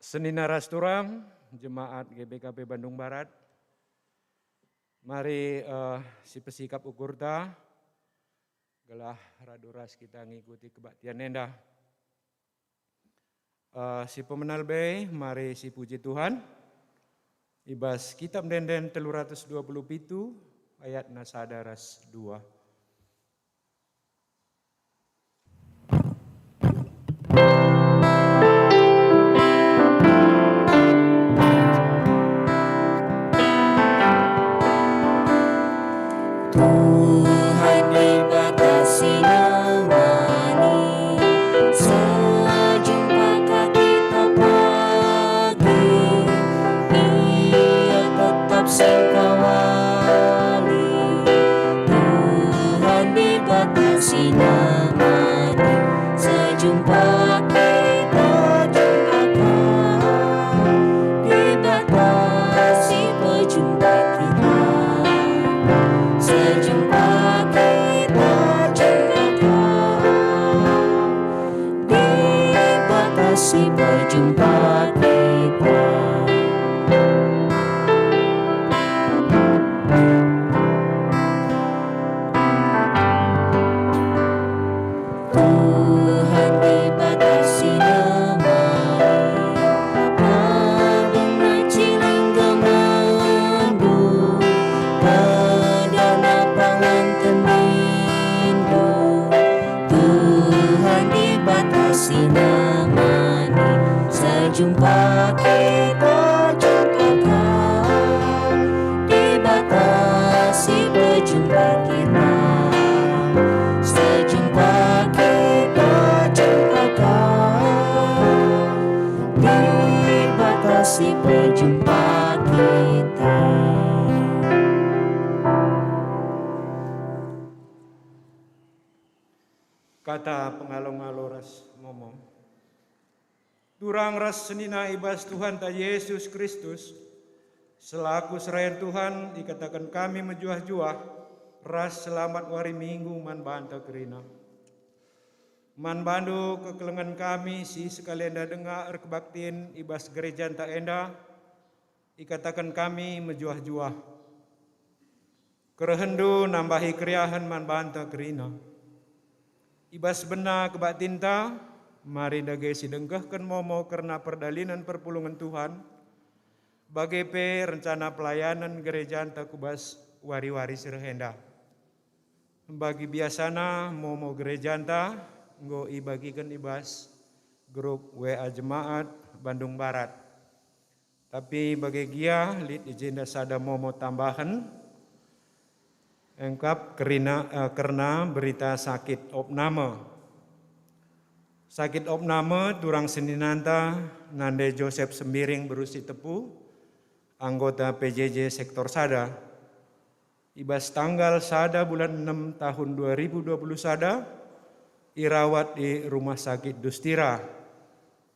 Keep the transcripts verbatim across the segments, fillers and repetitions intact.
Senina ras turang, jemaat G B K P Bandung Barat, mari, eh, sipesikap ukurta, gelah radu ras kita ngikuti kebaktian enda. Eh, si pemena lebe, mari sipuji Tuhan. I bas Kitab Ende-enden telu ratus dua puluh pitu, ayatna sada ras dua. Tuhan Dibata si nemani, sejumpa ka kita pagi, Ia tetap sengkawali. Tuhan Dibata si nemani, sejumpa kita jumpa ka. Dibata si pejumpa kita, sejumpa kita jumpa ka. Dibata si pejumpa kita. Tuhan Dibata si nemari, adong nai cilingga mandu, pedana pangan tendindu. Tuhan Dibata si nemani, sejumpa kita jumpa ka. Dibata si pejumpa kita, sejumpa kita jumpa ka. Dibata si pejumpa kita. Kata pengalo-ngalo ras momo. Turang ras senina i bas Tuhanta Jesus Kristus, selaku serayan Tuhan ikataken kami mejuah-juah ras selamat wari Minggu man banta kerina. Man bandu kekelengen kami si sekalenda denga erkebaktin i bas gerejanta enda, ikataken kami mejuah-juah. Kerehenndu nambahi keriahen man banta kerina. I bas bena kebaktinta, mari dage sidengkehken momo kerna perdalinen perpulungen Tuhan, bage pe rencana pelayanen gerejanta ku bas wari-wari si reh enda. Bagi biasana momo gerejanta enggo ibagiken i bas grup W A Jemaat Bandung Barat. Tapi bage gia lit i jenda sada momo tambahen, engkap kerina, eh, kerna berita sakit opname. Sakit opname turang seninanta nande Josep Sembiring beru Sitepu, anggota P J J sektor sada. I bas tanggal sada bulan enem tahun dua ribu dua puluh sada, irawat i Rumah Sakit Dustira,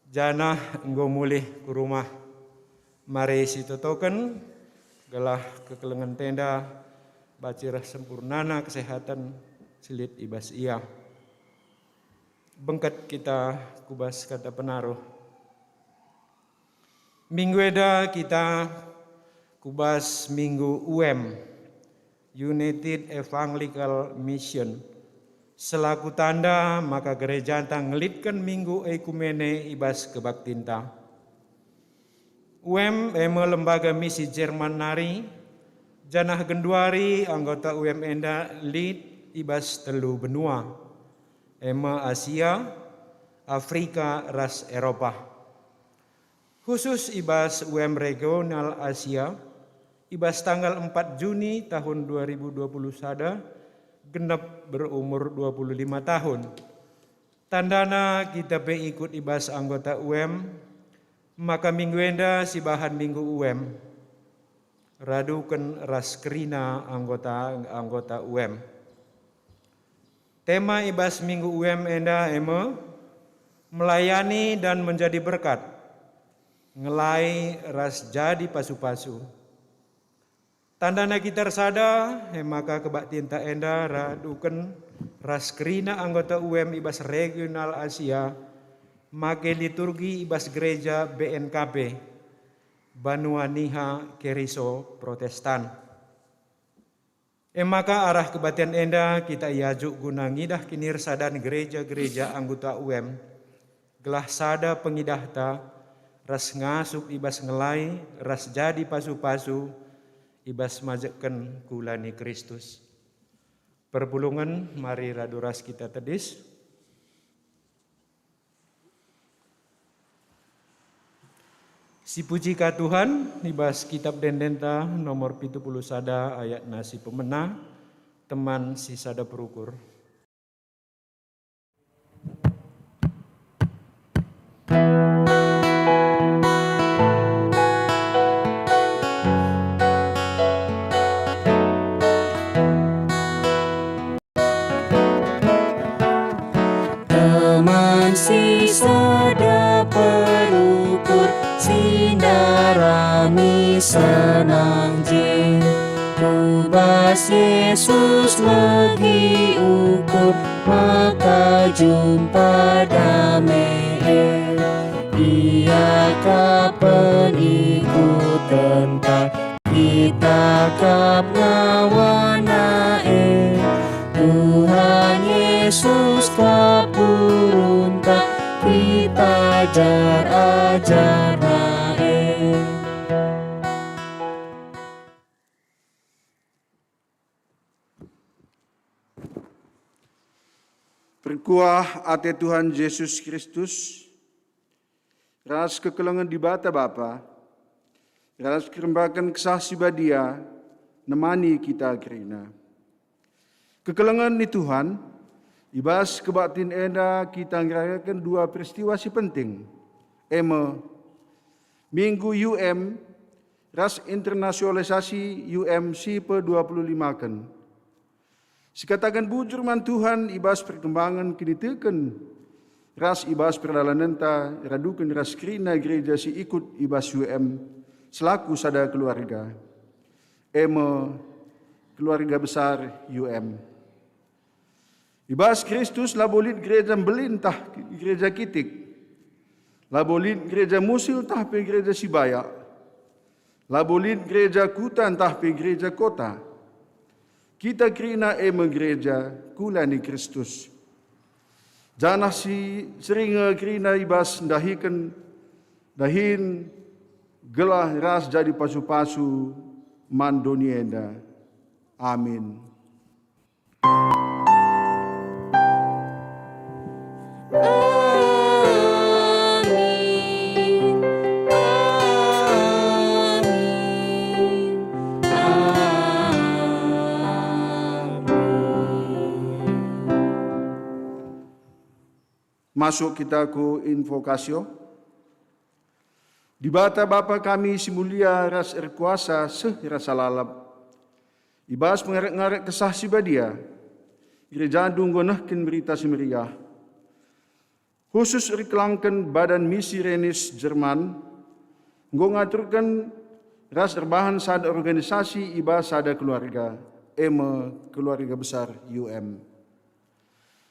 janah enggo mulih ku rumah. Mari sitotoken, gelah kekelengen enda banci reh sempurnana kesehatan si lit i bas ia. Bengket kita ku bas kata penaruh. Minggu enda kita ku bas Minggu U M, United Evangelical Mission, selaku tanda maka gerejanta ngelitken Minggu Ekumene i bas kebaktinta. U M e me lembaga misi Jerman nari, janah genduari anggota U M enda lit i bas telu benua, e me Asia, Afrika, ras Eropa. Khusus i bas U M Regional Asia, i bas tanggal empat Juni tahun dua ribu dua puluh sada, genep berumur dua puluh lima tahun. Tandana kita pe ikut i bas anggota U M, maka minggu enda sibahan Minggu U M. Raduken ras kerina anggota-anggota U M. Tema i bas Minggu U M enda e me, Melayani dan Menjadi Berkat, Ngelai ras Jadi Pasu-pasu. Tandana kita ersada, e maka kebaktinta enda raduken ras kerina anggota U M i bas regional Asia, Make liturgi i bas Gereja B N K P, Banua Niha Keriso Protestan. E maka arah kebaktin enda kita iajuk guna ngidah kinirsadan gereja-gereja anggota U M, gelah sada pengidahta ras ngasup i bas ngelai ras jadi pasu-pasu i bas majekken kula ni Kristus. Perpulungen, mari radu ras kita tedis. Sipuji ka Tuhan, i bas Kitab Ende-Endenta nomor pitu puluh sada ayatna si pemena, teman si sada perukur. Teman si sada perukur si ndarami senang je. Ku bas Yesus megi ukur maka jumpa dame e. Ia kap pengikutenta, kita kap ngawana e. Tuhan Yesus kap gurunta, kita ajar-ajarNa e. Perkuah ate Tuhan Jesus Kristus, ras kekelengen Dibata Bapa, ras kerembaken Kesah Si Badia, nemani kita kerina. Kekelengen ni Tuhan, i bas kebaktin enda kita ngerayaken dua peristiwa si penting, e me, Minggu U M ras internasionalisasi U M si pedua puluh limaken. Sikataken bujur man Tuhan i bas perkembangen kiniteken ras i bas perdalanenta raduken ras kerina gereja si ikut i bas U M selaku sada keluarga, e me keluarga besar U M. I bas Kristus labo lit gereja mbelin ntah gereja kitik, labo lit gereja musil ntah pe gereja si bayak, labo lit gereja kuta ntah pe gereja kota. Kita kerina e me gereja kula ni Kristus. Janah si seri nge kerina i bas ndahiken dahin gelah ras jadi pasu-pasu man doni enda. Amin. Amin. Amin. Amin. Masuk kita ku invokasio. Dibata Bapa kami si mulia ras erkuasa seh rasa lalap, i bas pengarek-ngarek Kesah Si Badia, gerejandu enggo nehken Berita Si Meriah. Khusus erkelangken Badan Misi Renis Jerman, enggo ngaturken ras erbahan sada organisasi i bas sada keluarga, e me keluarga besar U M.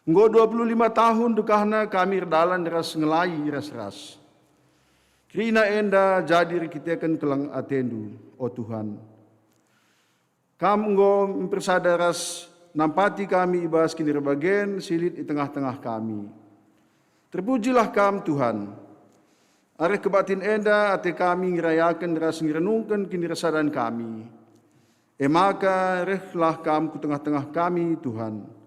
Enggo dua puluh lima tahun dekahna kami erdalan ras ngelai ras-ras. Kerina enda jadi erkiteken keleng atendu, o Tuhan. Kam enggo mpersada ras nampati kami i bas kinirbagen si lit i tengah-tengah kami. Terpujilah Kam, Tuhan. Arah kebaktin enda ate kami ngerayaken ras ngerenungken kinirasadan kami. E maka rehlah Kam ku tengah-tengah kami, Tuhan.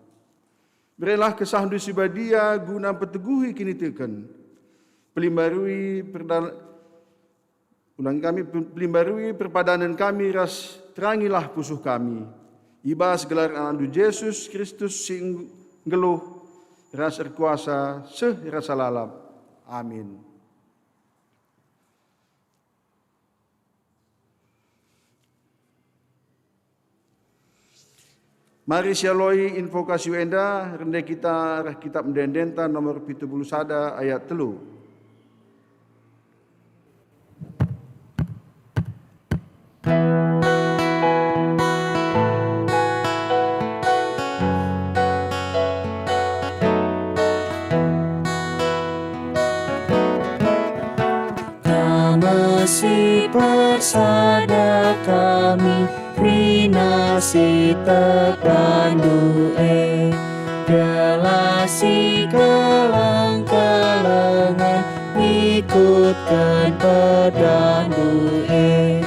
Berelah KesahNdu Si Badia guna mpeteguhi kiniteken, pelimbarui perdal-, ulangi kami, pe-, pelimbarui perpadanen kami ras terangilah pusuh kami. I bas gelar AnakNdu Jesus Kristus si eng-, nggeluh ras erkuasa seh rasa lalap. Amin. Mari sialoi invokasi enda, rende kita arah Kitab Ende-endenta nomor pitu puluh sada ayat telu. Kerina si tepahndu e, gelah si keleng-kelengen ngikutken pedahndu e.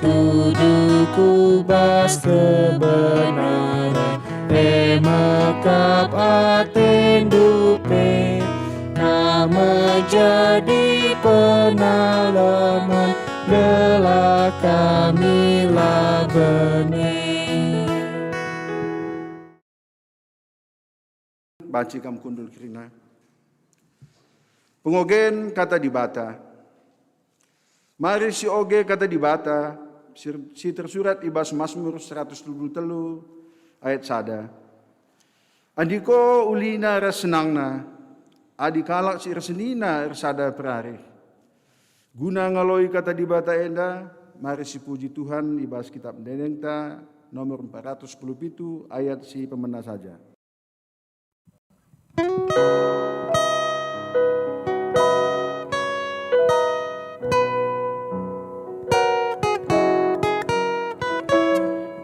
Tudu ku bas kebenaran, e me kap atendu pe. Kam me jadi penalemen, gelah kami la bene. Banci kam kundul kerina. Pengogen Kata Dibata. Mari sioge Kata Dibata si, si tersurat i bas Masmur seratus dua puluh telu ayat sada. Andiko ulina ras senangna, adi kalak si ersenina ersada perarih. Guna ngaloi Kata Dibata enda, mari sipuji Tuhan i bas Kitab Ende-endenta nomor empat ratus sepuluh pitu ayat si pemena saja.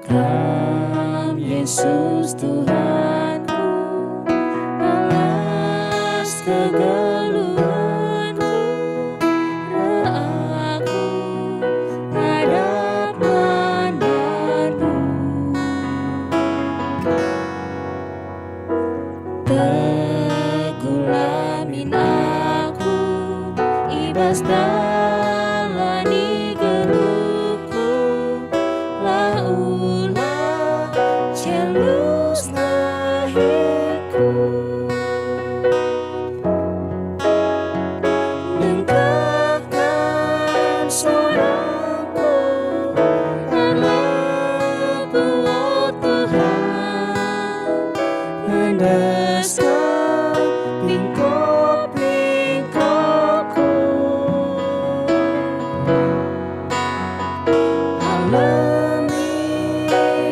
Kam, Yesus Tuhanku, alas kegeluhenku, reh aku ngadap man bandu. Teguhlah min aku i bas dalan i geluhku, la ulah celus nahiku. Dengkehken sorangku, arapku, o Tuhan, endesken pingko-pingkoku. Alemi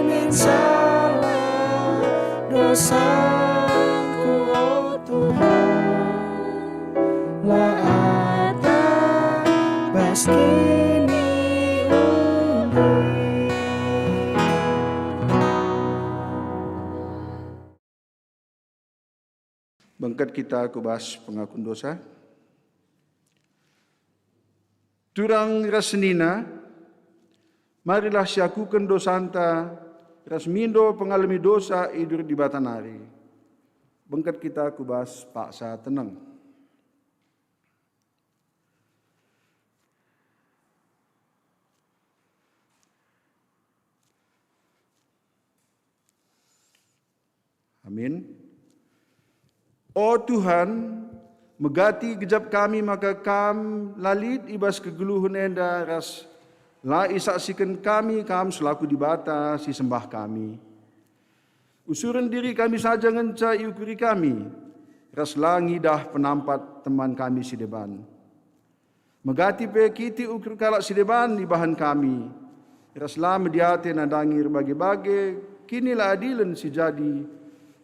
min salah dosaku, o Tuhan, la atap bas kiniulin. Bengket kita ku bas pengakun dosa. Turang ras senina, marilah siakuken dosanta ras mindo pengalemi dosa i bas Dibata nari. Bengket kita ku bas paksa teneng. Amin. O Tuhan, megati gejap kami maka Kam la lit i bas kegeluhen enda ras la isaksiken kami Kam selaku Dibata si sembah kami. Usuren diri kami saja ngenca iukuri kami, ras la ngidah penampat teman kami si deban. Megati pe kitik ukur kalak si deban ibahan kami, ras la mediate nandangi erbage-bage kinilaadilen si jadi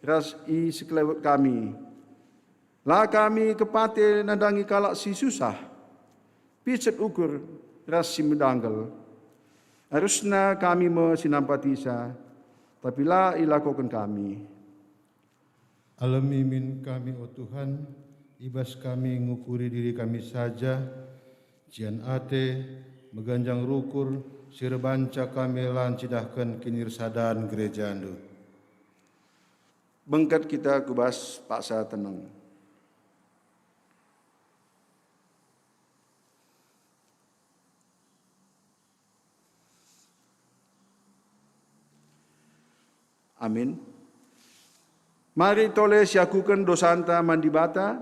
ras i sekelewet kami. La kami kepate nandangi kalak si susah, picet ukur ras si medanggel. Arusna kami me si nampatisa, tapi la ilakoken kami. Alemi min kami, o Tuhan, i bas kami ngukuri diri kami saja, cian ate, meganjang rukur, si erbanca kami la ncidahken kinirsadan gerejaNdu. Bengket kita ku bas paksa teneng. Amin. Mari tole siakuken dosanta man Dibata,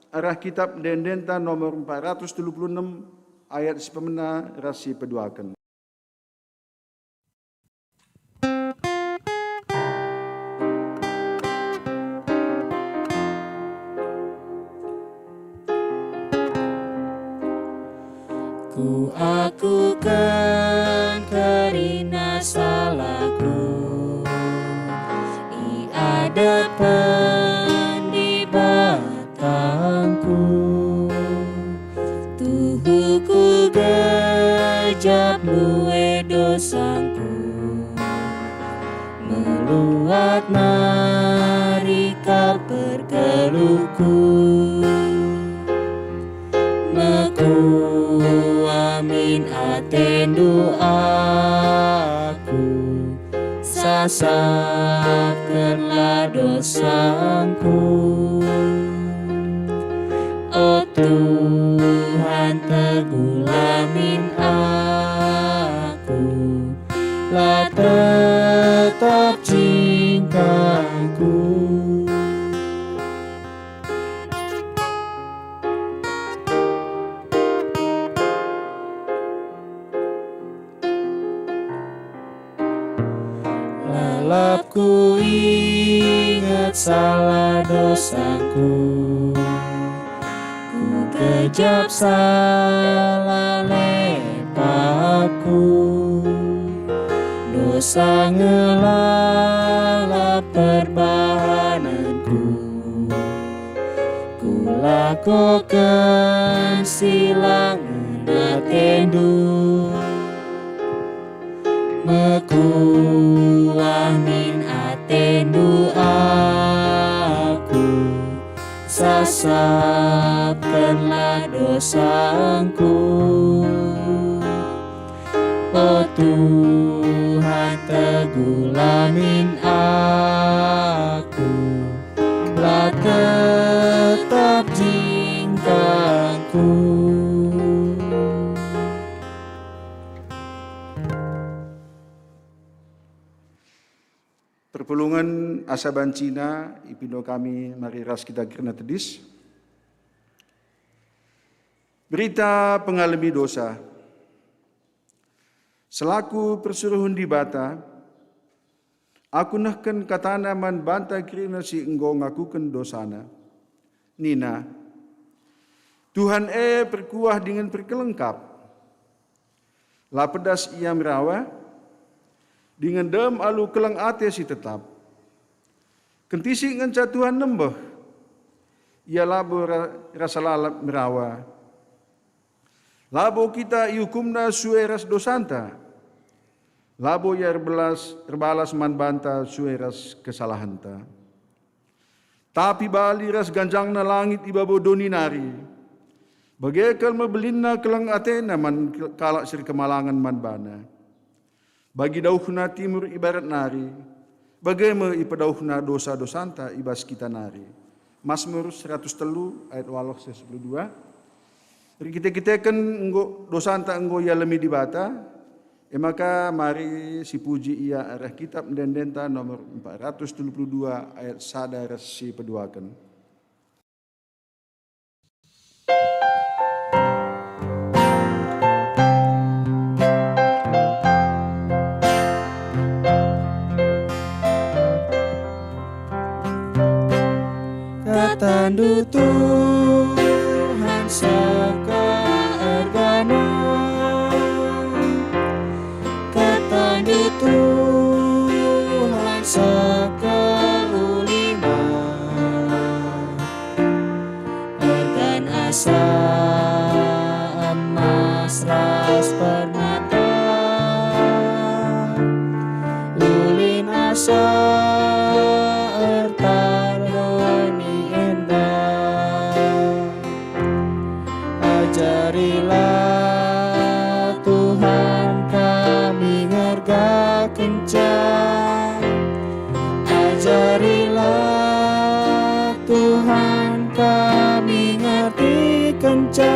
arah kitab ende-endenta nomor empat ratus telu puluh enem ayat si pemena ras si peduaken. Kuakuken kerina salahku i adepen Dibatangku. Tuhu ku gejap lue dosangku, Nari kap pergeluhku, mekuah min atendu aku, sasapkenlah dosangku. O Tuhan, teguhlah min aku, la tetap jingkangku. Lalap ku inget salah dosangku. Ku kejap salah lepakku, dosa ngelala perbahanenku. Kulakoken si la ngena atendu. Mekuah min atendu aku, sasapkenlah dosangku. O Tuhan, teguhlah min aku, la tetap jingkangku. Perpulungen asa bancina ipindo kami mari ras kita kerina tedis. Berita pengalemi dosa. Selaku persuruhen Dibata, aku nehken katana man banta kerina si enggo ngakuken dosana. Nina, Tuhan e perkuah dingen perkelengkap. La pedas ia merawa, dingen dem alu keleng ate si tetap. Kentisik ngenca Tuhan nembeh, ia labo ra-, rasa lalap merawa. Labo kita iukumna sue ras dosanta, labo ia erbelas, erbalas man banta sue ras kesalahenta. Tapi bali ras ganjangna langit i babo doni nari, bage kal me belinna keleng atena man kalak si erkemalangen man bana. Bagi dauhna timur i barat nari, bage me ipedauhna dosa-dosanta i bas kita nari. Masmur seratus telu ayat waluh seh sepuluh dua. Erkite-kiteken enggo dosanta enggo ialemi Dibata, e maka mari sipuji Ia arah kitab ende-endenta nomor empat ratus telu puluh dua ayat sada ras si peduaken. KataNdu Tuhan seh ka ergana, KataNdu Tuhan seh ka ulina. Ergan asa emas ras permata, ulin asa ertar doni enda. Ajarilah Tuhan kami ngergakenca. Ajarilah Tuhan kami ngertikenca.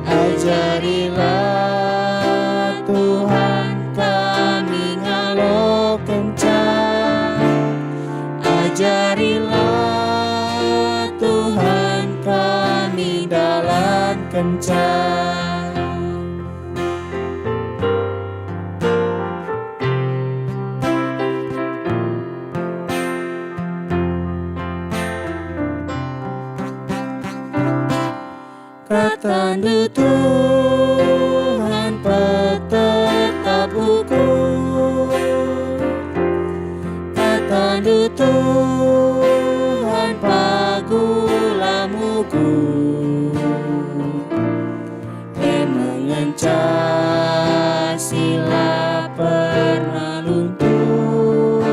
Ajarilah Tuhan kami ngalokenca. Ajarilah Tuhan kami dalankenca. KataNdu Tuhan petetap ukur, KataNdu Tuhan pagu lam ukur, e me ngenca si la pernah luntur.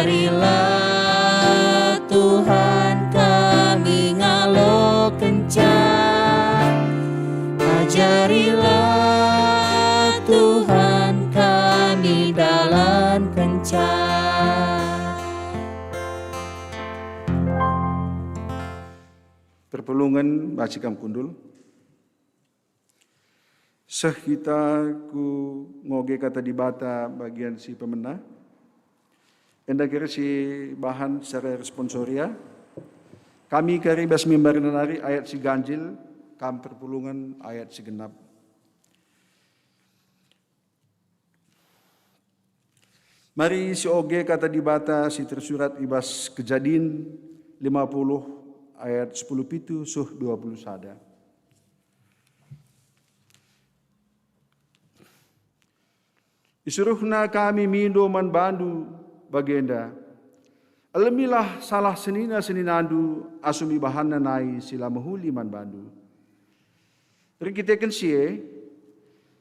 Ajarilah Tuhan kami ngalokenca, ajarilah Tuhan kami dalankenca. Perpulungen, banci kam kundul. Seh kita ku ngoge Kata Dibata bagian si pemena. Enda kari si bahan secara responsoria. Kami kari bas mimbar nari ayat si ganjil, kam perpulungen ayat si genap. Mari sioge Kata Dibata si tersurat i bas Kejadin lima puluh ayat sepuluh pitu seh dua puluh sada. Isuruhna kami mindo man bandu bagenda, "Elemilah salah senina-seninandu asum ibahanna nai si la mehuli man bandu." Erkiteken si e,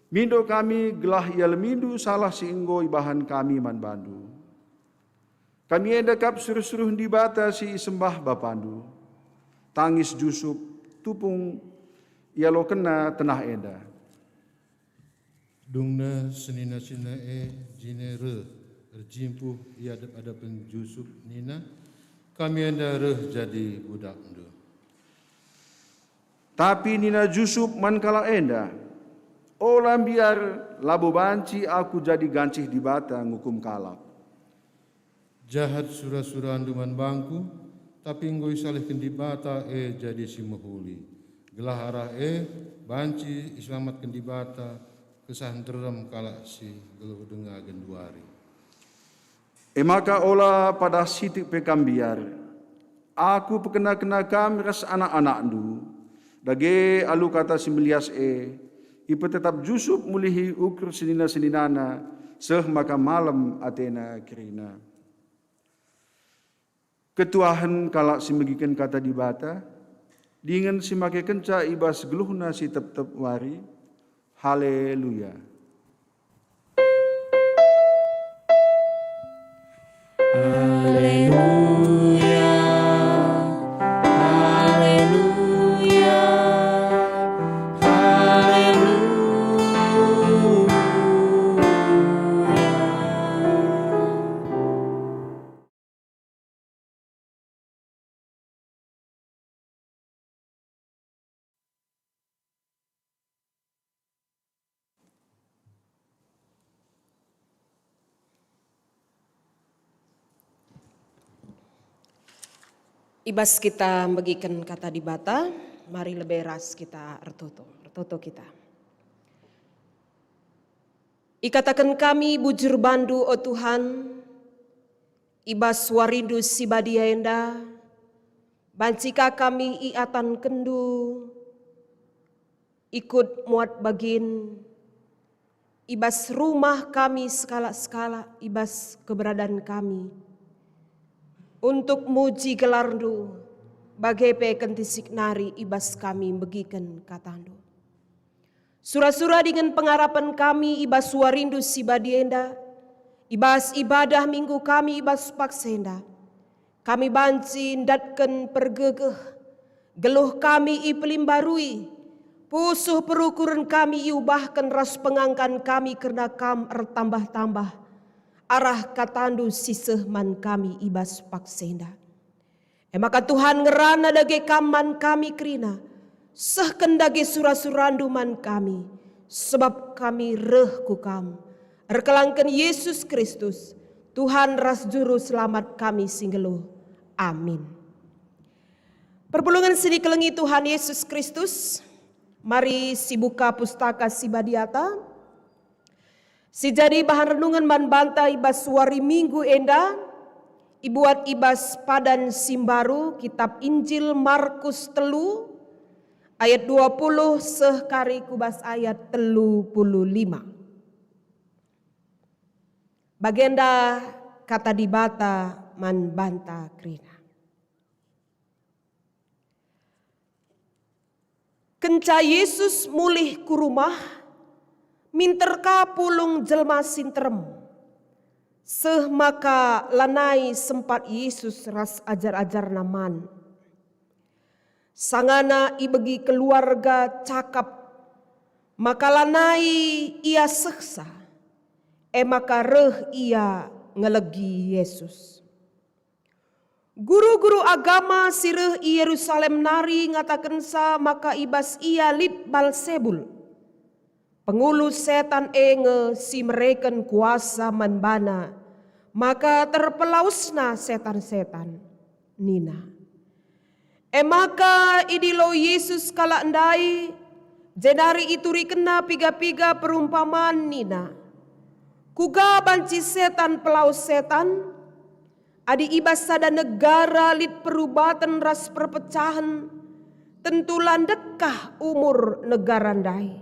mindo kami gelah ialemindu salah si enggo ibahan kami man bandu. Kami enda kap suruh-suruh Dibata si isembah bapandu. Tangis Jusup tupung ialokenna tenah enda. Dungna senina-senina e jine reh erjimpuh i adep-adepen Jusup nina, "Kami enda reh jadi budakndu." Tapi nina Jusup man kalak enda, "Ola mbiar, labo banci aku jadi gancih Dibata ngukum kalak." Jahat sura-surandu man bangku, tapi enggo isalihken Dibata e jadi si mehuli. Gelah arah e banci iselamatken Dibata kesah nterem kalak si nggeluh denga genduari. E maka ola padah sitik pe kam mbiar. Aku pekena-kena kam ras anak-anakndu. Dage alu kata si melias e, ipetetap Jusup mulihi ukur senina-seninana, seh maka malem atena kerina. Ketuahen kalak si megiken Kata Dibata, dingen si makekenca i bas geluhna si tep-tep wari. Haleluya! Haleluya, haleluya, haleluya. I bas kita megiken Kata Dibata, mari lebe ras kita ertoto. Ertoto kita. Ikataken kami bujur bandu, o Tuhan, i bas warindu si badia enda, banci ka kami iatankenNdu, ikut muat bagin, i bas rumah kami sekalak-sekalak, i bas keberadaan kami, untuk muji gelarNdu, bage pe kentisik nari i bas kami megiken kataNdu. Sura-sura dingen pengarapen kami i bas warindu si badia enda, i bas ibadah Minggu kami i bas paksa enda, kami banci ndatken pergegeh, geluh kami ipelimbarui, pusuh perukuren kami iubahken ras pengangkan kami kerna Kam ertambah-tambah, arah kataNdu si seh man kami i bas paksa enda. E maka Tuhan, ngerana dage Kam man kami kerina, sehken dage sura-suraNdu man kami, sebab kami reh ku Kam. Erkelangken Yesus Kristus, Tuhan ras Juru Selamat kami si nggeluh. Amin. Perpulungen si ikelengi Tuhan Yesus Kristus, mari sibuka Pustaka Si Badiata. Si jadi bahan renungen man banta i bas wari Minggu enda, ibuat i bas padan si mbaru, Kitap Injil Markus telu, ayat dua puluh seh kari ku bas ayat telu puluh lima. Bagenda Kata Dibata man banta kerina. Kenca Yesus mulih ku rumah, minter ka pulung jelma si nterem. Seh maka lanai sempat Yesus ras ajar-ajarNa man. Sangana ibegi keluarga cakap maka lanai ia sehsa, e maka reh ia ngelegi Yesus. Guru-guru agama si reh i Yerusalem nari ngatakenca maka i bas ia lit Balsebul. Pengulu setan e nge si mereken kuasa man bana, maka terpelawesna setan-setan. Nina. E maka idilo Yesus kalak ndai, jenari iturikenNa piga-piga perumpaman nina, "Kuga banci setan pelawes setan? Adi i bas sada negara lit perubaten ras perpecahen, tentu la ndekah umur negara ndai.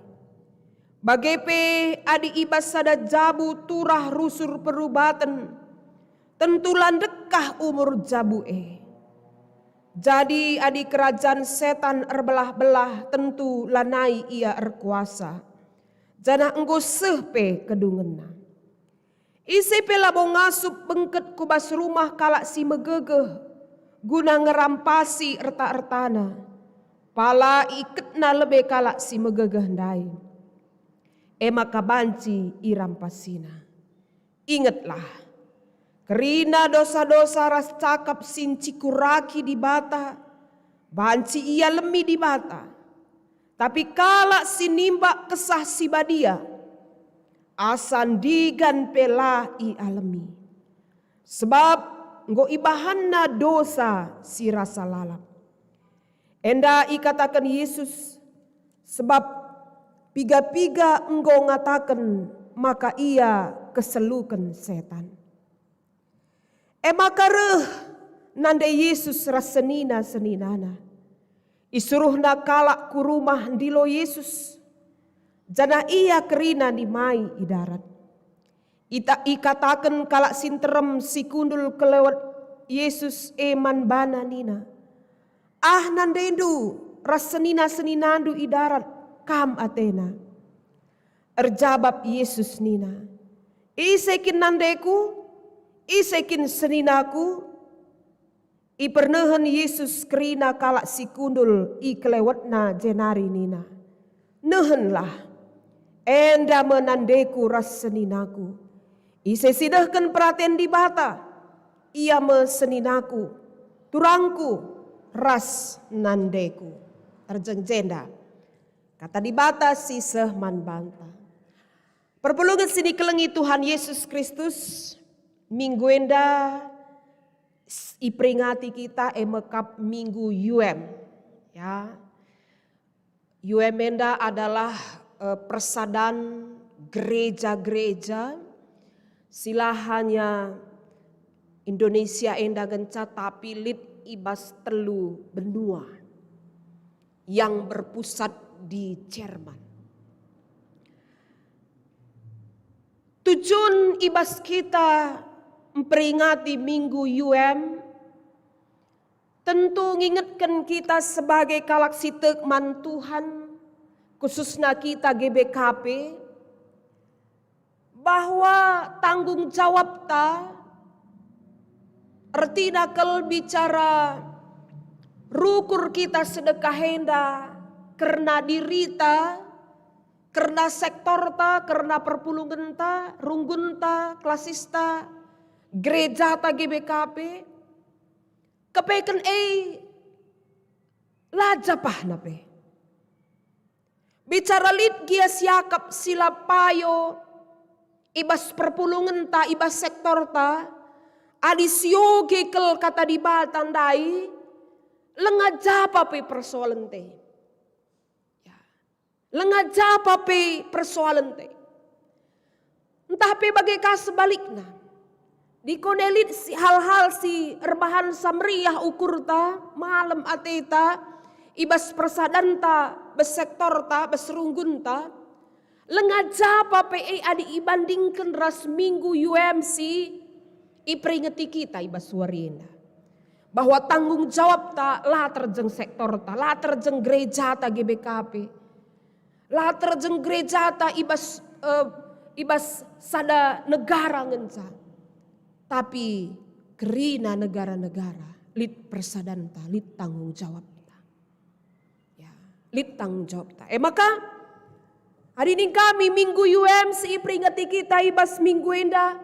Bage pe adi i bas sada jabu turah rusur perubaten, tentu la ndekah umur jabu e. Jadi adi kerajan setan erbelah-belah, tentu lanai ia erkuasa, janah enggo seh pe kedungenna. Ise pe labo ngasup bengket ku bas rumah kalak si megegeh guna ngerampasi erta-ertana, pala iketna lebe kalak si megegeh ndai, e maka banci irampasina. Ingetlah, kerina dosa-dosa ras cakap si ncikuraki Dibata, banci ialemi Dibata. Tapi kalak si nimbak Kesah Si Badia, asa ndigan pe la ialemi, sebab enggo ibahanna dosa si rasa lalap." Enda ikataken Yesus, sebab piga-piga enggo ngataken maka ia keseluken setan. E maka reh nande Yesus ras senina-seninana. Isuruhna kalak ku rumah ndilo Yesus, janah ia kerina nimai i darat. Ita-, ikataken kalak si nterem si kundul kelewet Yesus e man bana nina, "Ah nandendu ras senina-seninandu i darat, kam atena." Erjabap Yesus nina, "Ise kin nandeKu? Ise kin seninaKu?" Ipernehen Yesus kerina kalak si kundul i kelewetna jenari nina, "Nehenlah, enda me nandeKu ras seninaKu. Ise si nehken peraten Dibata, ia me seninaKu, turangKu, ras nandeKu." Terjeng jenda Kata Dibata si seh man banta. Perpulungen si ikelengi Tuhan Yesus Kristus, minggu enda s-, iperingati kita e mekap minggu U M. Ya. U M enda adalah, eh, persadan gereja-gereja si la hanya Indonesia enda ngenca, tapi lit i bas telu benua yang berpusat di Jerman. Tujun i bas kita mperingati Minggu U M, tentu ngingetken kita sebagai kalak si tek man Tuhan, khususna kita G B K P, bahwa tanggung jawabta, ertina kal bicara rukur kita sedekah enda kerna dirita, kerna sektorta, kerna perpulungenta, runggunta, klasista, gerejata G B K P, kepeken e la japahna pe. Bicara lit gia siakap si la payo i bas perpulungenta, i bas sektorta, adi sioge kal Kata Dibata ndai, lenga japa pe persoalenta. Ya. Lenga japa pe persoalenta. Ntah pe bage ka sebalikna. Dikone lit si, hal-hal si erbahansa meriah ukurta, malem ateta, i bas persadanta, bas sektorta, bas runggunta, lenga japa pe e adi ibandingken ras Minggu U M si iperingeti kita i bas wari enda. Bahwa tanggung jawabta la terjeng sektorta, la terjeng gerejata G B K P. La terjeng gerejata i bas, eh, i bas sada negara ngenca. Tapi kerina negara-negara lit persadanta, lit tanggung jawabta. Ya, lit tanggung jawabta. E maka, adi ning kami Minggu U M si iperingati kita i bas minggu enda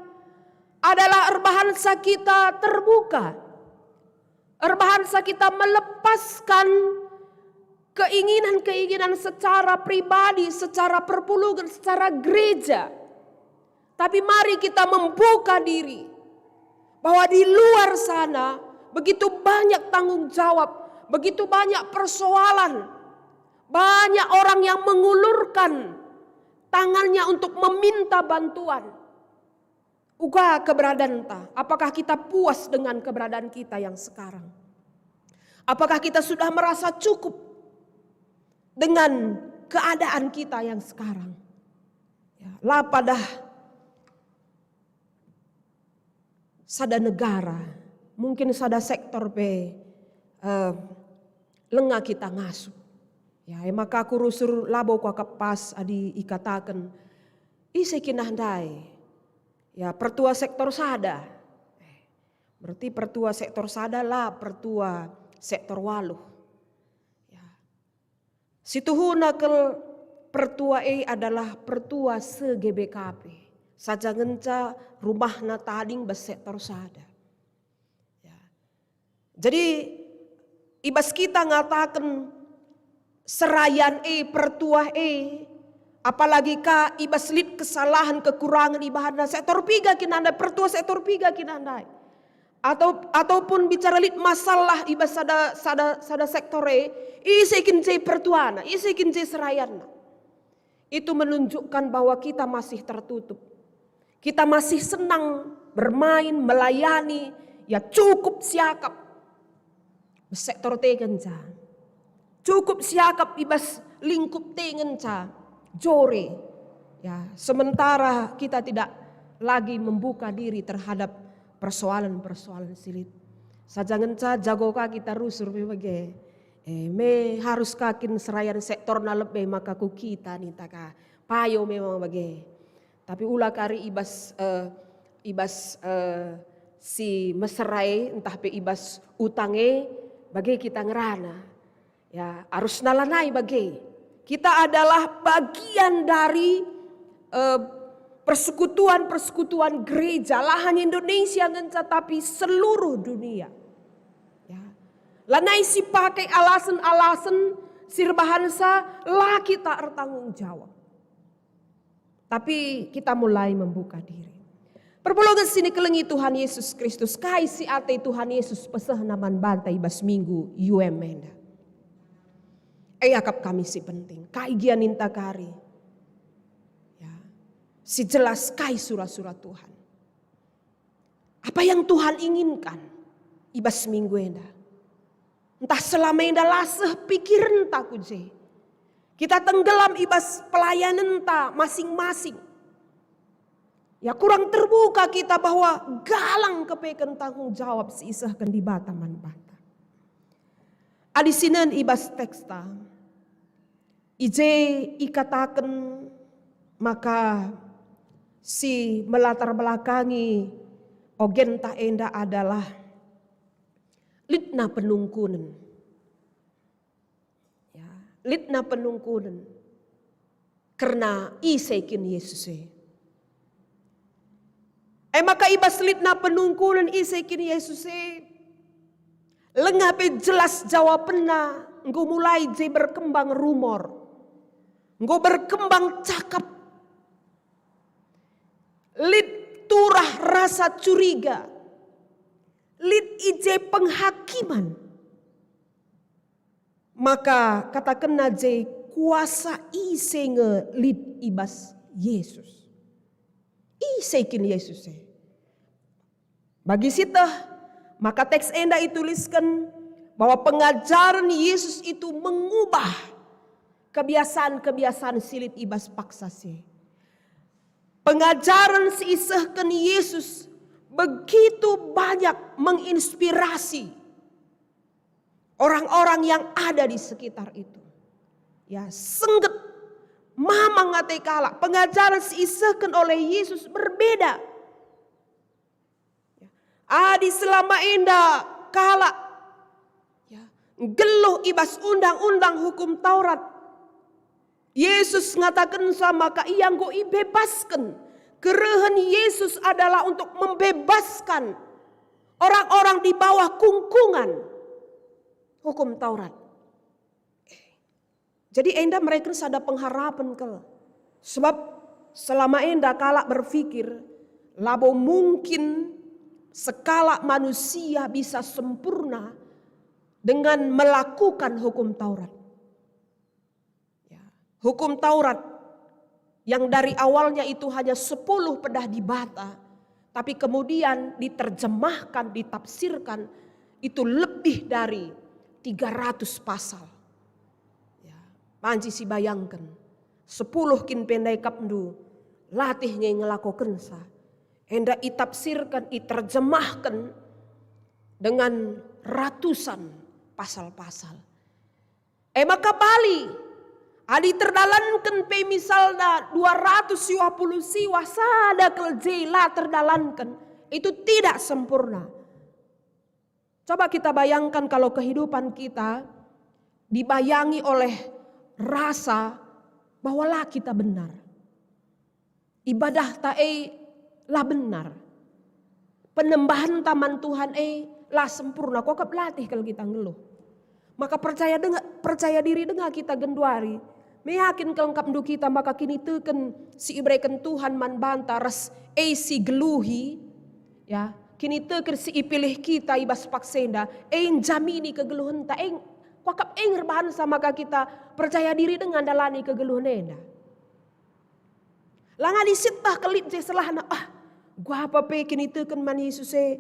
adalah erbahansa kita terbuka. Erbahansa kita melepaskan keinginan-keinginan secara pribadi, secara perpulungen, secara gereja. Tapi mari kita membuka diri bahwa di luar sana begitu banyak tanggung jawab, begitu banyak persoalan, banyak orang yang mengulurkan tangannya untuk meminta bantuan. Uga keberadaanta, apakah kita puas dengan keberadaan kita yang sekarang? Apakah kita sudah merasa cukup dengan keadaan kita yang sekarang? Ya, la padah sada negara, mungkin sada sektor pe, eh, langa kita ngasup. Ya, e maka aku rusur labo kuakap pas adi ikataken, "Ise kin ah ndai?" Ya, pertua sektor sada. Eh, berarti pertua sektor sada la pertua sektor waluh. Ya. Situhuna kal pertua e adalah pertua se-G B K P. Saja ngenca rumahna tading bas sektor sada. Ya. Jadi, i bas kita ngataken serayan e, pertua e, apalagi ka i bas lit kesalahen, kekurangen ibahanna, sektor piga kin ah ndai, pertua sektor piga kin ah ndai. Atau, ataupun bicara lit masalah i bas sada, sada, sada sektor e, ise kin je pertuana, ise kin je serayanna. Itu menunjukkan bahwa kita masih tertutup. Kita masih senang bermain, melayani, ya, cukup siakap. Sektor te ngenca. Cukup siakap i bas lingkup te ngenca. Jore. Ya, sementara kita tidak lagi membuka diri terhadap persoalan-persoalan si lit. Saja ngenca jago ka kita rusur pe bage. E, me harus ka kin serayan sektorna lebe maka ku kita ninta ka. Payo memang bage. Tapi ula kari i bas, eh, i bas, eh, si mesera e, ntah pe i bas utang e, bage kita ngerana. Ya, arusna lanai bage. Kita adalah bagian dari, eh, persekutuan-persekutuan gereja, la hanya Indonesia ngenca, tapi seluruh dunia. Ya. Lanai si pakai alasen-alasen si erbahansa la kita ertanggung jawab. Tapi kita mulai membuka diri. Perpulungen si nikelengi Tuhan Yesus Kristus, kai si ate Tuhan Yesus pesehna man banta i bas minggu U M enda? E akap kami si penting, kai gia ninta kari? Ya, si jelas kai sura-sura Tuhan. Apa yang Tuhan inginkan i bas minggu enda? Ntah selama enda la seh pikirenta ku je. Kita tenggelam i bas pelayanenta masing-masing. Ya, kurang terbuka kita bahwa galang kepeken tanggung jawab si isehken Dibata man banta. Adi sinen i bas teksta, i je ikataken maka si melatar belakangi ogenta enda adalah litna penungkunen. Ya, litna penungkunen kerna ise kin Yesus e. E maka i bas litna penungkunen ise kin Yesus e, langa pe jelas jawapenna, enggo mulai je berkembang rumor, enggo berkembang cakap, lit turah rasa curiga, lit i je penghakiman. Maka katakenna je, kuasa ise nge lit i bas Yesus? Ise kin Yesus e? Bagi si teh, maka teks enda itulisken bahwa pengajaren Yesus itu mengubah kebiasaan-kebiasaan si lit i bas paksa si. Pengajaren si isehken Yesus begitu banyak menginspirasi orang-orang yang ada di sekitar itu. Ya, sengget, mamang ate kalak. Pengajaren si isehken oleh Yesus berbeda. Adi selama enda kalak, ya, nggeluh i bas undang-undang hukum Taurat, Yesus ngatakenca maka ia enggo ibebasken. Kerehen Yesus adalah untuk membebaskan orang-orang di bawah kungkungan hukum Taurat. Jadi enda mereken sada pengharapen kal. Sebab selama enda kalak berpikir labo mungkin sekalak manusia bisa sempurna dengan melakukan hukum Taurat. Ya, hukum Taurat yang dari awalnya itu hanya sepuluh pedah dibata, tapi kemudian diterjemahkan, ditafsirkan, itu lebih dari tiga ratus pasal. Ya, banci sibayangken, sepuluh kin pe ndai akapndu latih nge ngelakokenca. Enda itafsirken, iterjemahken dengan ratusan pasal-pasal. E maka bali, adi terdalanken pe misalna dua ratus siwah puluh siwah, sada kal je la terdalanken, itu tidak sempurna. Coba kita bayangkan kalau kehidupan kita dibayangi oleh rasa bahwa la kita benar. Ibadahta e la benar. Penembahenta man Tuhan e la sempurna, kuakap latih kal kita nggeluh. Maka percaya denga, percaya diri denga kita genduari. Meyakin kal akapndu kita maka kiniteken si ibereken Tuhan man banta ras e si geluhi, ya, kiniteken si ipilih kita i bas paksa enda, e njamini kegeluhenta, e kuakap e ngerbahanca maka kita percaya diri denga ndalani kegeluhen enda. Langai sittah kal lit je selahna, ah, kuga pe kiniteken man Yesus e,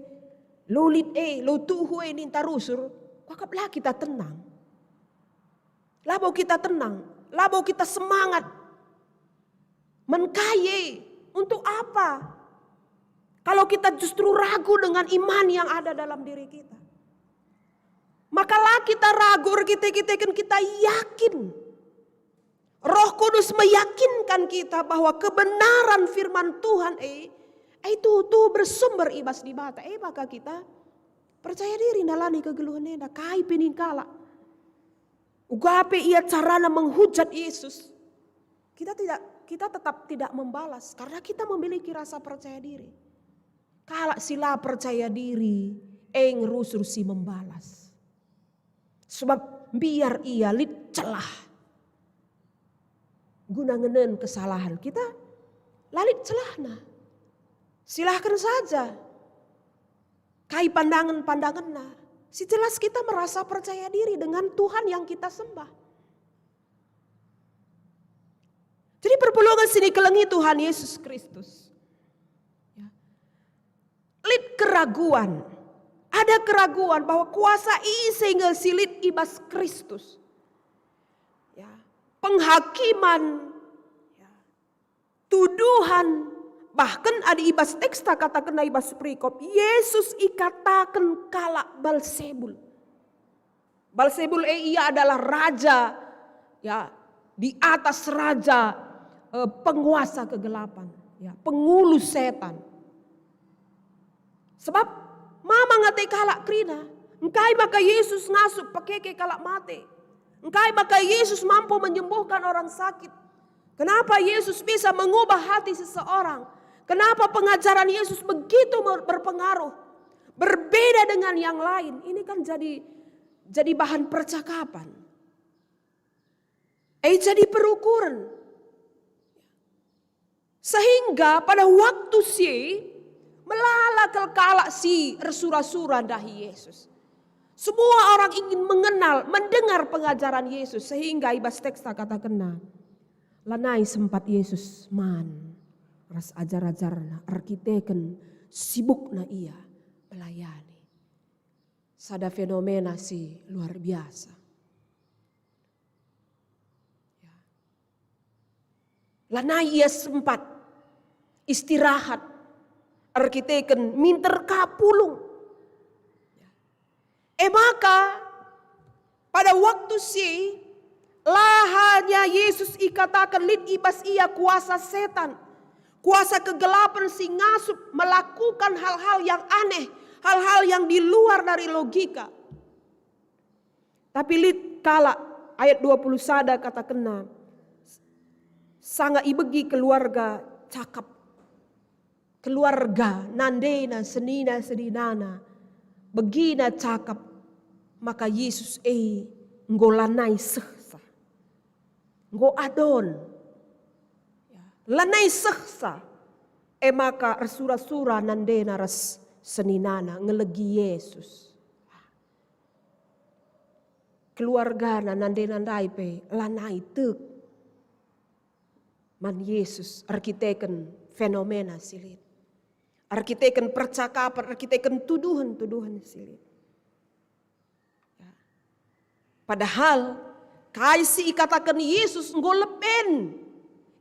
la lit e, la tuhu e ninta rusur, kuakap la kita tenang. Labo kita tenang, labo kita semangat. Man kai e, untuk apa? Kalau kita justru ragu dengan iman yang ada dalam diri kita. Maka la kita ragu erkite-kiteken kita yakin. Roh Kudus meyakinkan kita bahwa kebenaran firman Tuhan e, e tuhu-tuhu bersumber i bas Dibata. E maka kita percaya diri ndalani kegeluhen enda, kai pe nin kalak. Uga pe ia carana menghujat Yesus. Kita tidak, kita tetap tidak membalas karena kita memiliki rasa percaya diri. Kalak si la percaya diri, e nge rusur si membalas. Sebab mbiar ia lit celah guna ngenen kesalahen. Kita la lit celahna. Silahken saja kai pandangen-pandangenna. Si jelas kita merasa percaya diri dengan Tuhan yang kita sembah. Jadi perpulungen si ikelengi Tuhan Yesus Kristus. Ya. Lit keraguan. Ada keraguan bahwa kuasa ise nge si lit i bas Kristus. Ya. Penghakiman, ya. Tuduhan, bahkan adi i bas teksta katakenna i bas perikop, Yesus ikataken kalak Balsebul. Balsebul e ia adalah raja, ya, di atas raja, eh, penguasa kegelapan, ya, pengulu setan. Sebab mamang ate kalak kerina, engkai maka Yesus ngasup pekeke kalak mate? Engkai maka Yesus mampu menyembuhkan orang sakit? Kenapa Yesus bisa mengubah hati seseorang? Kenapa pengajaran Yesus begitu mer-, berpengaruh? Berbeda dengan yang lain. Ini kan jadi, jadi bahan percakapan. Eh, jadi perukuren. Sehingga pada waktu si melala kal kalak si ersura-sura ndahi Yesus. Semua orang ingin mengenal, mendengar pengajaran Yesus, sehingga i bas teksta katakenna, lanai sempat Yesus man ras ajar-ajarNa erkiteken sibukna Ia melayani. Sada fenomena si luar biasa. Ya. Lanai ia sempat istirahat erkiteken minter ka pulung. Ya. E maka, pada waktu si, la hanya Yesus ikataken lit i bas ia kuasa setan, kuasa kegelapan si ngasup melakukan hal-hal yang aneh, Hal-hal yang di luar dari logika. Tapi lit kalak, ayat dua puluh sada katakenna, sanga ibegi keluarga cakap. Keluarga, nandena, senina, seninana, begina cakap, maka Yesus e enggo lanai sehsa. Enggo adon. Ya, lanai sehsa. E maka ersura-sura nandena ras seninana ngelegi Yesus. Keluargana nandena ndai pe lanai tek man Yesus erkiteken fenomena si lit. Erkiteken percakapan, erkiteken tuduhen-tuduhen si lit. Ya. Padahal kai si ikataken Yesus enggo leben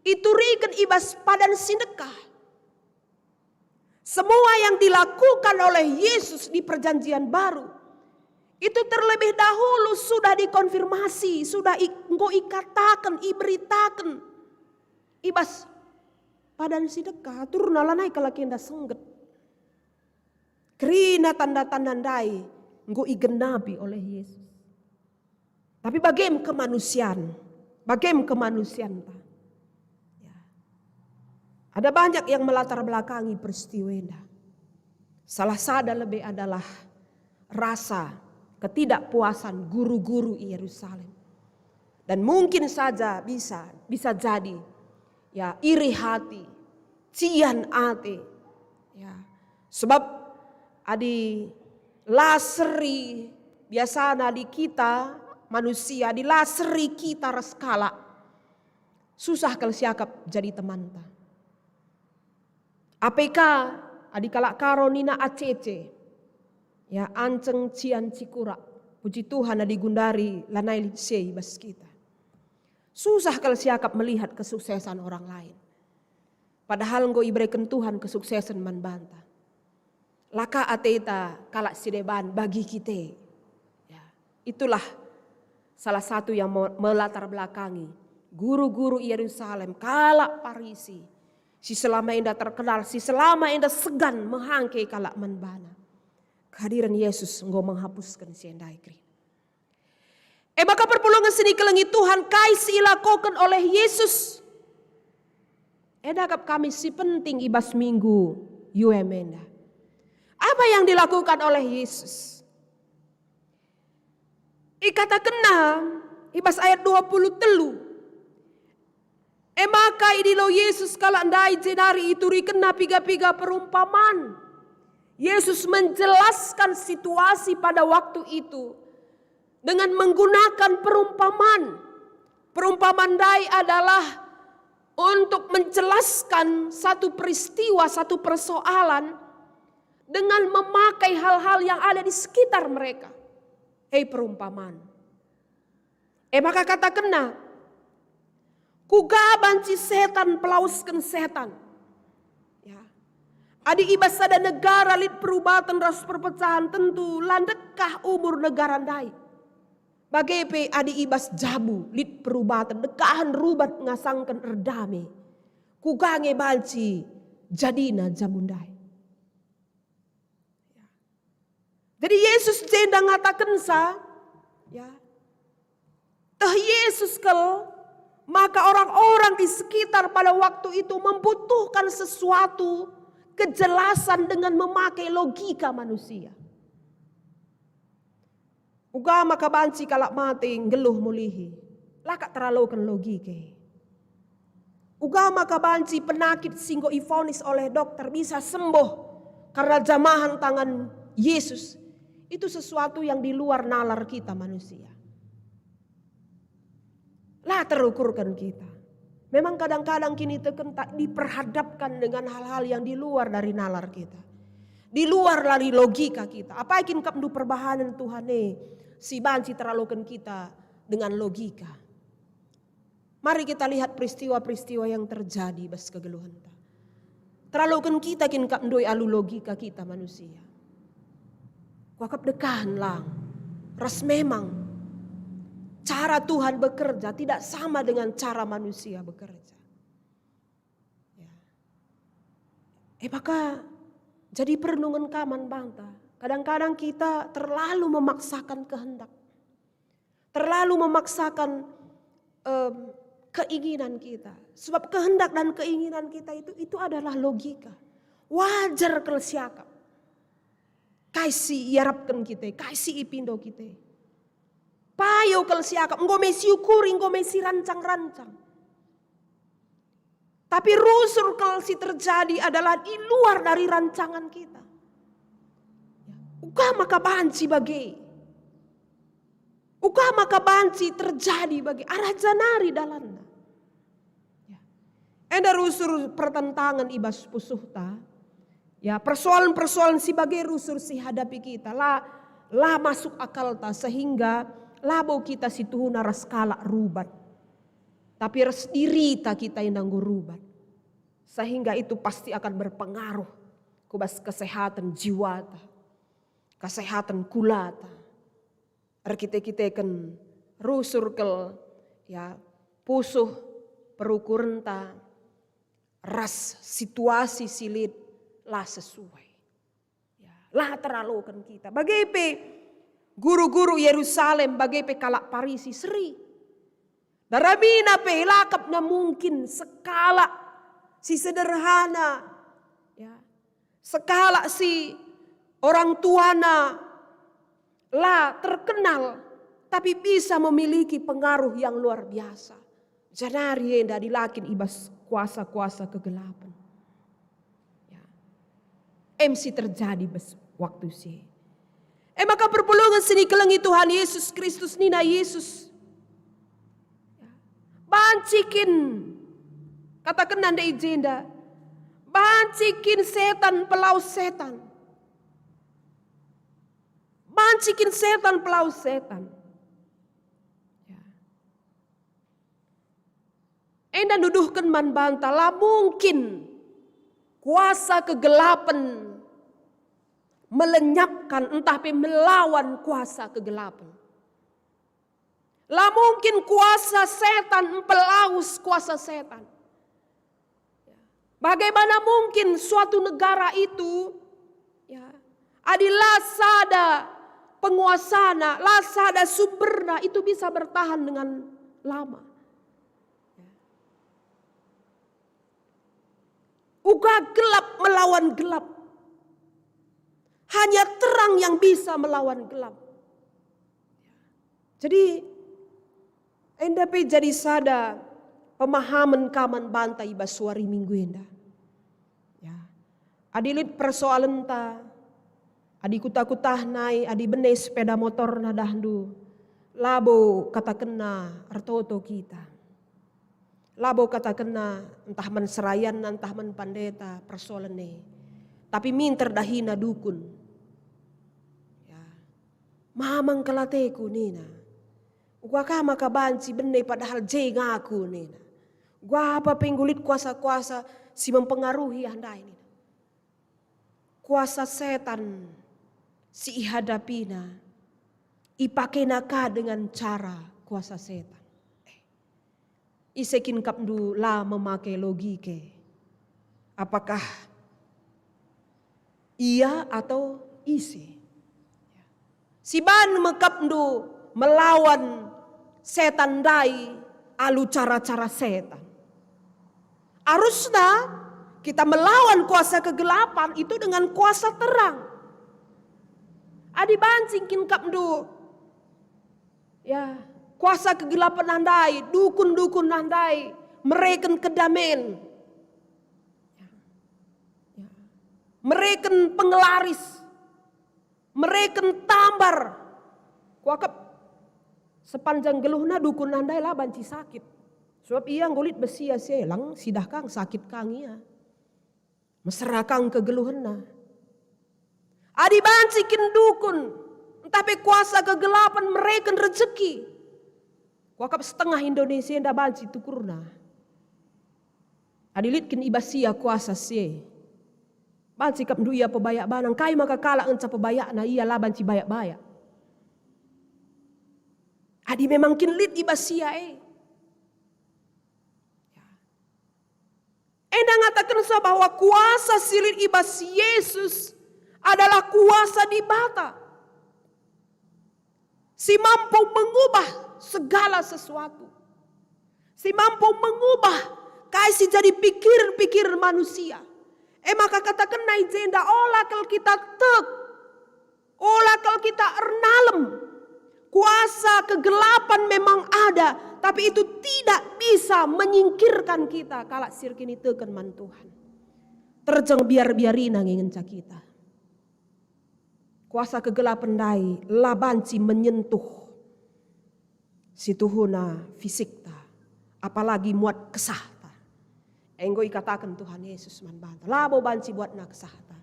ituriken i bas padan si ndekah. Semua yang dilakukan oleh Yesus di Perjanjian Baru itu terlebih dahulu sudah dikonfirmasi, sudah i-, enggo ikataken, iberitaken i bas padan si ndekah, aturna lanai kalak enda sengget. Kerina tanda-tanda ndai enggo igenapi oleh Yesus. Tapi bagem kemanusian, bagem kemanusianta. Ya. Ada banyak yang melatar belakangi peristiwa enda. Salah sada lebe adalah rasa ketidakpuasan guru-guru i Yerusalem. Dan mungkin saja bisa, bisa jadi, ya, iri hati, cian ate. Ya. Sebab adi la seri, biasana adi kita manusia, adi la seri kita ras kalak, susah kal siakap jadi temanta. A P K, adi kalak Karo nina acece. Ya, anceng cian cikurak. Puji Tuhan adi gundari lanai lit si e i bas kita. Susah kal siakap melihat kesuksesan orang lain. Padahal enggo ibereken Tuhan kesuksesan man banta. La ka ateta kalak si deban bagi kita. Ya, itulah salah satu yang me-, melatar belakangi guru-guru i Yerusalem, kalak Parisi, si selama enda terkenal, si selama enda segan mehangke kalak man bana. Kehadiran Yesus enggo menghapusken si enda e kerina. E maka perpulungen si ikelengi Tuhan, kai si ilakoken oleh Yesus? Enda kap kami si penting i bas minggu U M enda. Apa yang dilakukan oleh Yesus? Ikatakenna i bas ayat dua puluh telu, e maka idilo Yesus kalak ndai jenari iturikenna piga-piga perumpaman. Yesus menjelaskan situasi pada waktu itu dengan menggunakan perumpaman. Perumpaman ndai adalah untuk menjelaskan satu peristiwa, satu persoalan dengan memakai hal-hal yang ada di sekitar mereka. Hei perumpaman. E maka katakenna, "Kuga banci setan pelawesken setan?" Ya. Adi i bas sada negara lit perubaten ras perpecahan, tentu la ndekah umur negara ndai. Bage pe adi i bas jabu lit perubaten, ndekahen rubat ngasangken erdame. Kuga nge banci jadina jabu ndai? Ya. Jadi Yesus jenda ngatakensa, ya, teh Yesus kal, maka orang-orang di sekitar pada waktu itu membutuhkan sesuatu kejelasan dengan memakai logika manusia. Uga maka banci kalak mate nggeluh mulihi, la kap teraloken logika e. Uga maka banci penakit si enggo ivonis oleh dokter bisa sembuh karena jamahan tangan Yesus, itu sesuatu yang di luar nalar kita manusia. La terukurken kita. Memang kadang-kadang kinitekenta diperhadapkan dengan hal-hal yang di luar dari nalar kita. Di luar dari logika kita. Apai kin kap ndu perbahanen Tuhan e si banci teraloken kita dengan logika? Mari kita lihat peristiwa-peristiwa yang terjadi bas kegeluhenta. Teraloken kita kin kap ndoi alu logika kita manusia. Kuakap dekahen lang. Ras memang cara Tuhan bekerja tidak sama dengan cara manusia bekerja. Ya. E maka jadi perenungen ka man banta. Kadang-kadang kita terlalu memaksakan kehendak, terlalu memaksakan, em, keinginan kita. Sebab kehendak dan keinginan kita itu, itu adalah logika. Wajar kal siakap kai si iarapken kita, kai si ipindo kita. Payo kal siakap, enggo me siukuri, enggo me sirancang-rancang. Tapi rusur kal si terjadi adalah di luar dari rancangan kita. Ya. Uga maka banci bage. Uga maka banci terjadi bage, arah ja nari dalanna. Ya. Enda rusur pertentangan i bas pusuhta. Ya, persoalan-persoalan si bage rusur si hadapi kita, la, la masuk akalta, sehingga labo kita si tuhuna ras kalak rubat. Tapi ras dirita kita enda enggo rubat. Sehingga itu pasti akan berpengaruh ku bas kesehatan jiwata, kesehatan kulata. Erkite-kiteken rusur kal, ya, pusuh perukurenta ras situasi si lit la sesuai. Ya, la teraloken kita. Bage pe guru-guru Yerusalem, bage pe kalak Parisi seri. Daramina pe la akapna mungkin sekalak si sederhana, ya, sekalak si orang tuana la terkenal, tapi bisa memiliki pengaruh yang luar biasa. Janari enda dilakin i bas kuasa-kuasa kegelapan. Ya. Em si terjadi bas waktu si. E maka perpulungen si nikelengi Tuhan Yesus Kristus, nina Yesus, ya, banci kin, katakenna ndai i jenda, banci kin setan mpelawes setan. Banci kin setan mpelawes setan. Ya. Enda nuduhken man banta, la mungkin kuasa kegelapen melenyapkan ntah pe melawan kuasa kegelapen. La mungkin kuasa setan mpelawes kuasa setan. Bagaimana mungkin suatu negara itu, ya, adi la sada penguasana, la sada sumberna itu bisa bertahan dengan lama? Uga gelap melawan gelap. Hanya terang yang bisa melawan gelap. Jadi, enda pe jadi sada pemahamen ka man banta i bas wari Minggu enda. Ya. Adi lit persoalenta, adi kuta-kutah nai, adi bene sepeda motorna dahndu, labo katakenna ertoto kita. Labo katakenna ntah man serayanna, ntah man pandeta persoalen e. Tapi minter dahina dukun. Ya. Mamang kal ateku nina. Uga ka maka banci bene padahal je ngaku nina. Uga apa pe enggo lit kuasa-kuasa si mempengaruhi ah ndai nina. Kuasa setan si ihadapina, ipakena ka dengan cara kuasa setan. Eh, ise kin kapndu la memake logike? Apakah ia atau ise? Si ban me kapndu melawan setan ndai alu cara-cara setan. Arusna kita melawan kuasa kegelapan itu dengan kuasa terang. Adi banci kin kapndu, ya, kuasa kegelapan ndai, dukun-dukun ndai, mereken kedamen, ya, mereken pengelaris, mereken tambar. Kuakap sepanjang geluhna dukun ndai la banci sakit. Sebab ia enggo lit bas ia si e, lang sidah kang sakit kang ia. Mesera kang kegeluhenna. Adi banci kin dukun, ntah pe kuasa kegelapan mereken rejeki. Kuakap setengah Indonesia enda banci tukurna. Adi lit kin i bas ia kuasa si e. Banci kapndu ia pebayak bana, ngkai maka kalak ngenca pebayakna ia la banci bayak-bayak? Adi memang kin lit i bas ia e. Ya. Enda ngatakenca bahwa kuasa si lit i bas Yesus adalah kuasa Dibata si mampu mengubah segala sesuatu, si mampu mengubah kai si jadi pikiren-pikiren manusia. E maka katakenna i jenda, ola kal kita tek, ola kal kita ernalem. Kuasa kegelapan memang ada, tapi itu tidak bisa menyingkirkan kita kalak si erkiniteken man Tuhan. Terjeng biar-biarina nge ngenca kita. Kuasa kegelapan ndai la banci menyentuh situhuna fisikta, apalagi muat kesahta. Enggo ikataken Tuhan Yesus man banta, labo banci buatna kesahta,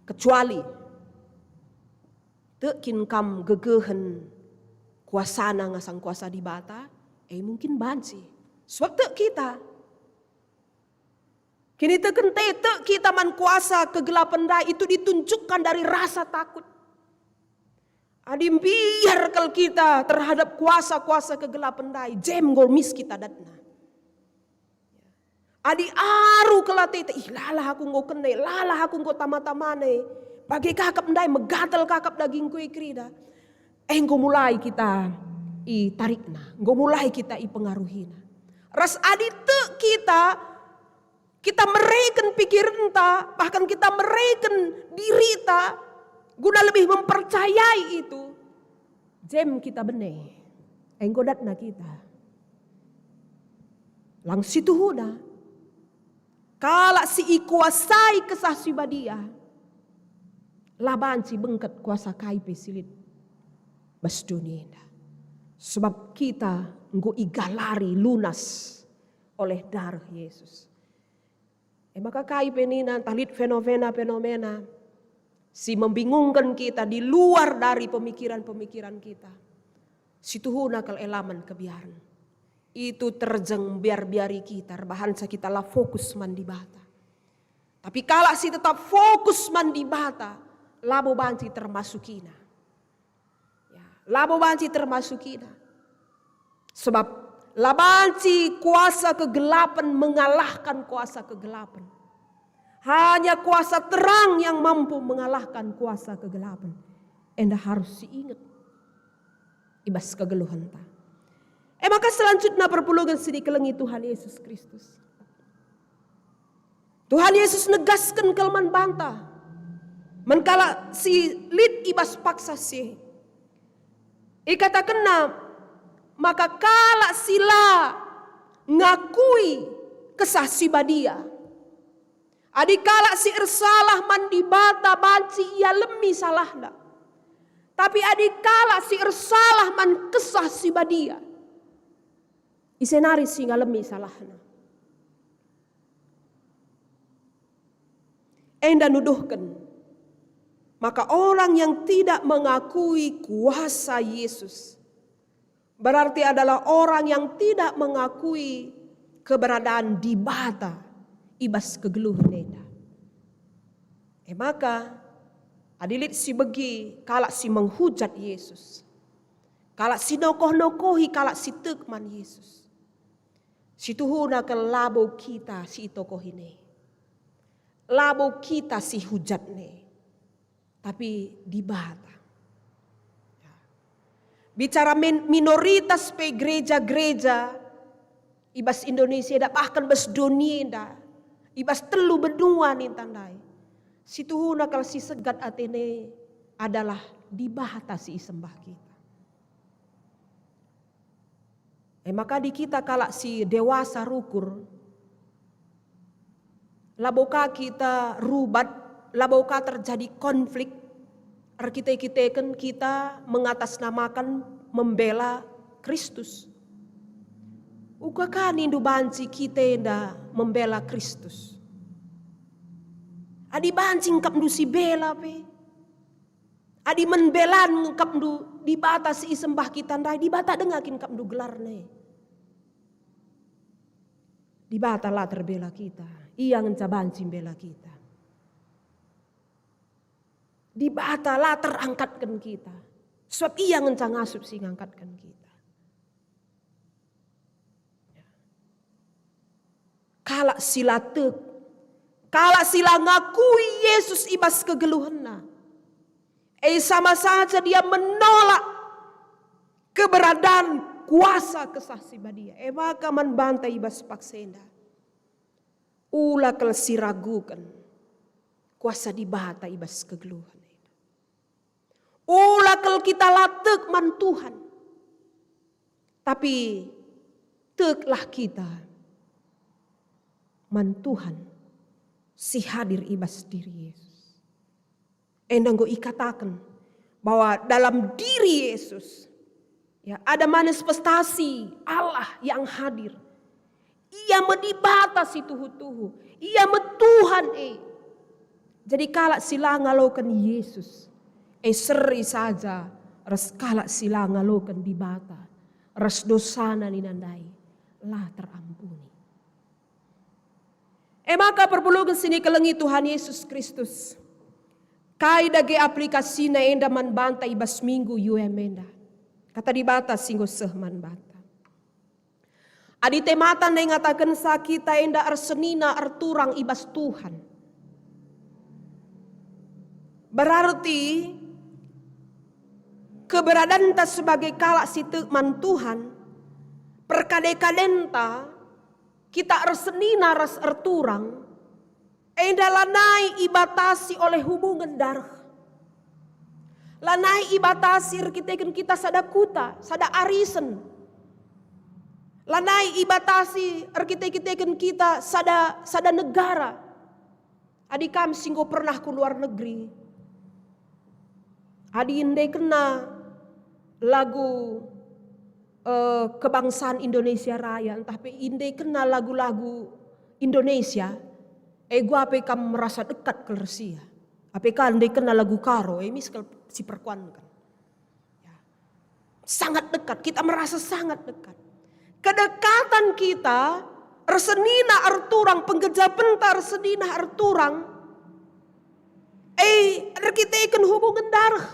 kecuali tek kin kam gegehen kuasana ngasang kuasa Dibata, e mungkin banci. Sebab tek kita. Kiniteken tek kita man kuasa kegelapan ndai itu ditunjukkan dari rasa takut. Adi mbiar kal kita terhadap kuasa-kuasa kegelapan ndai, jem enggo mis kita datna. Adi aru kal ateta, "Ih, lalah aku enggo kene, lalah aku enggo tama-tamane, bage kakap ndai, megatel kakap dagingku i kerina." Enggo mulai kita itarikna, enggo mulai kita ipengaruhina. Ras adi tek kita, kita mereken pikirenta, bahkan kita mereken dirita guna lebih mempercayai itu, jem kita bene, enggo datna kita. Lang situhuna, kalak si ikuasai Kesah Si Badia, la banci bengket kuasa kai pe si lit bas doni enda. Sebab kita enggo igalari lunas oleh dareh Yesus. E maka kai pe nina ntah lit fenomena-fenomena si membingungken kita di luar dari pemikiran-pemikiran kita, situhuna kal e la man kebiaren. Itu terjeng mbiar-biari kita, erbahanca kita la fokus man Dibata. Tapi kalak si tetap fokus man Dibata, labo banci termasukina. Ya, labo banci termasukina. Sebab la banci kuasa kegelapan mengalahkan kuasa kegelapan. Hanya kuasa terang yang mampu mengalahkan kuasa kegelapan. Enda harus siinget i bas kegeluhenta. E maka selanjutna perpulungen si dikelengi Tuhan Yesus Kristus. Tuhan Yesus negasken kal man banta, man kalak si lit i bas paksa si e. Ikatakenna maka kalak si la ngakui Kesah Si Badia. Adi kalak si ersalah man Dibata banci ialemi salahna. Tapi adi kalak si ersalah man Kesah Si Badia, ise nari si ngalemi salahna? Enda nuduhken maka orang yang tidak mengakui kuasa Yesus berarti adalah orang yang tidak mengakui keberadaan Dibata i bas kegeluhen enda. E maka, adi lit si begi kalak si menghujat Yesus, kalak si nokoh-nokohi kalak si tek man Yesus, situhuna kal labo kita si itokohina e, labo kita si hujatna e, tapi Dibata. Ya. Bicara min-, minoritas pe gereja-gereja i bas Indonesia enda, bahkan bas doni enda, i bas telu benua ninta ndai, situhuna kal si segat atena e adalah Dibata si isembah kita. E maka adi kita kalak si dewasa rukur, labo ka kita rubat, labo ka terjadi konflik, erkite-kiteken kita mengatasnamakan membela Kristus. Uga ka nindu banci kita enda membela Kristus? Adi banci ngkapndu si bela pe, adi man belan ngkapndu Dibata si isembah kita ndai, Dibata denga kin ngkapndu gelarna e? Dibata la terbela kita, Ia ngenca banci mbela kita. Dibata la terangkatken kita, sebab Ia ngenca ngasup si ngangkatken kita. Kalak si la tek, kalak si la ngakui Yesus i bas kegeluhenna, E sama saja dia menolak keberadaan kuasa Kesah Si Badia. E maka man banta i bas paksa enda, ula kal siraguken kuasa Dibata i bas kegeluhen enda. Ula kal kita la tek man Tuhan, tapi teklah kita man Tuhan si hadir i bas diri Yesus. Enda enggo ikataken bahwa dalam diri Yesus, ya, ada manifestasi Allah yang hadir. Ia me Dibata si tuhu-tuhu. Ia me Tuhan e. Jadi kalak si la ngaloken Yesus, e seri saja ras kalak si la ngaloken Dibata, ras dosana nina ndai la terampuni. E maka perpulungen si nikelengi Tuhan Yesus Kristus, kai dage aplikasina enda man banta i bas minggu U M enda? Kata Dibata si enggo seh man banta. Adi temata ndai ngatakensa kita enda ersenina erturang i bas Tuhan, berarti keberadanta sebagai kalak si tek man Tuhan, perkade-kadenta kita ersenina ras erturang, enda lanai ibatasi oleh hubungen dareh. Lanai ibatasi erkiteken kita sada kuta, sada arisen. Lanai ibatasi erkite-kiteken kita sada, sada negara. Adi kam si enggo pernah ku luar negeri, adi endekenna lagu, eh, kebangsaan Indonesia Raya, ntah pe endekenna lagu-lagu Indonesia, e gua pe kam merasa dekat kal ras ia. Ape ka endekenna lagu Karo, e mis kal si perkuanken. Ya. Sangat dekat, kita merasa sangat dekat. Kedekatan kita, ersenina erturang, penggejapenta ersenina erturang, eh, erkiteken hubungen dareh,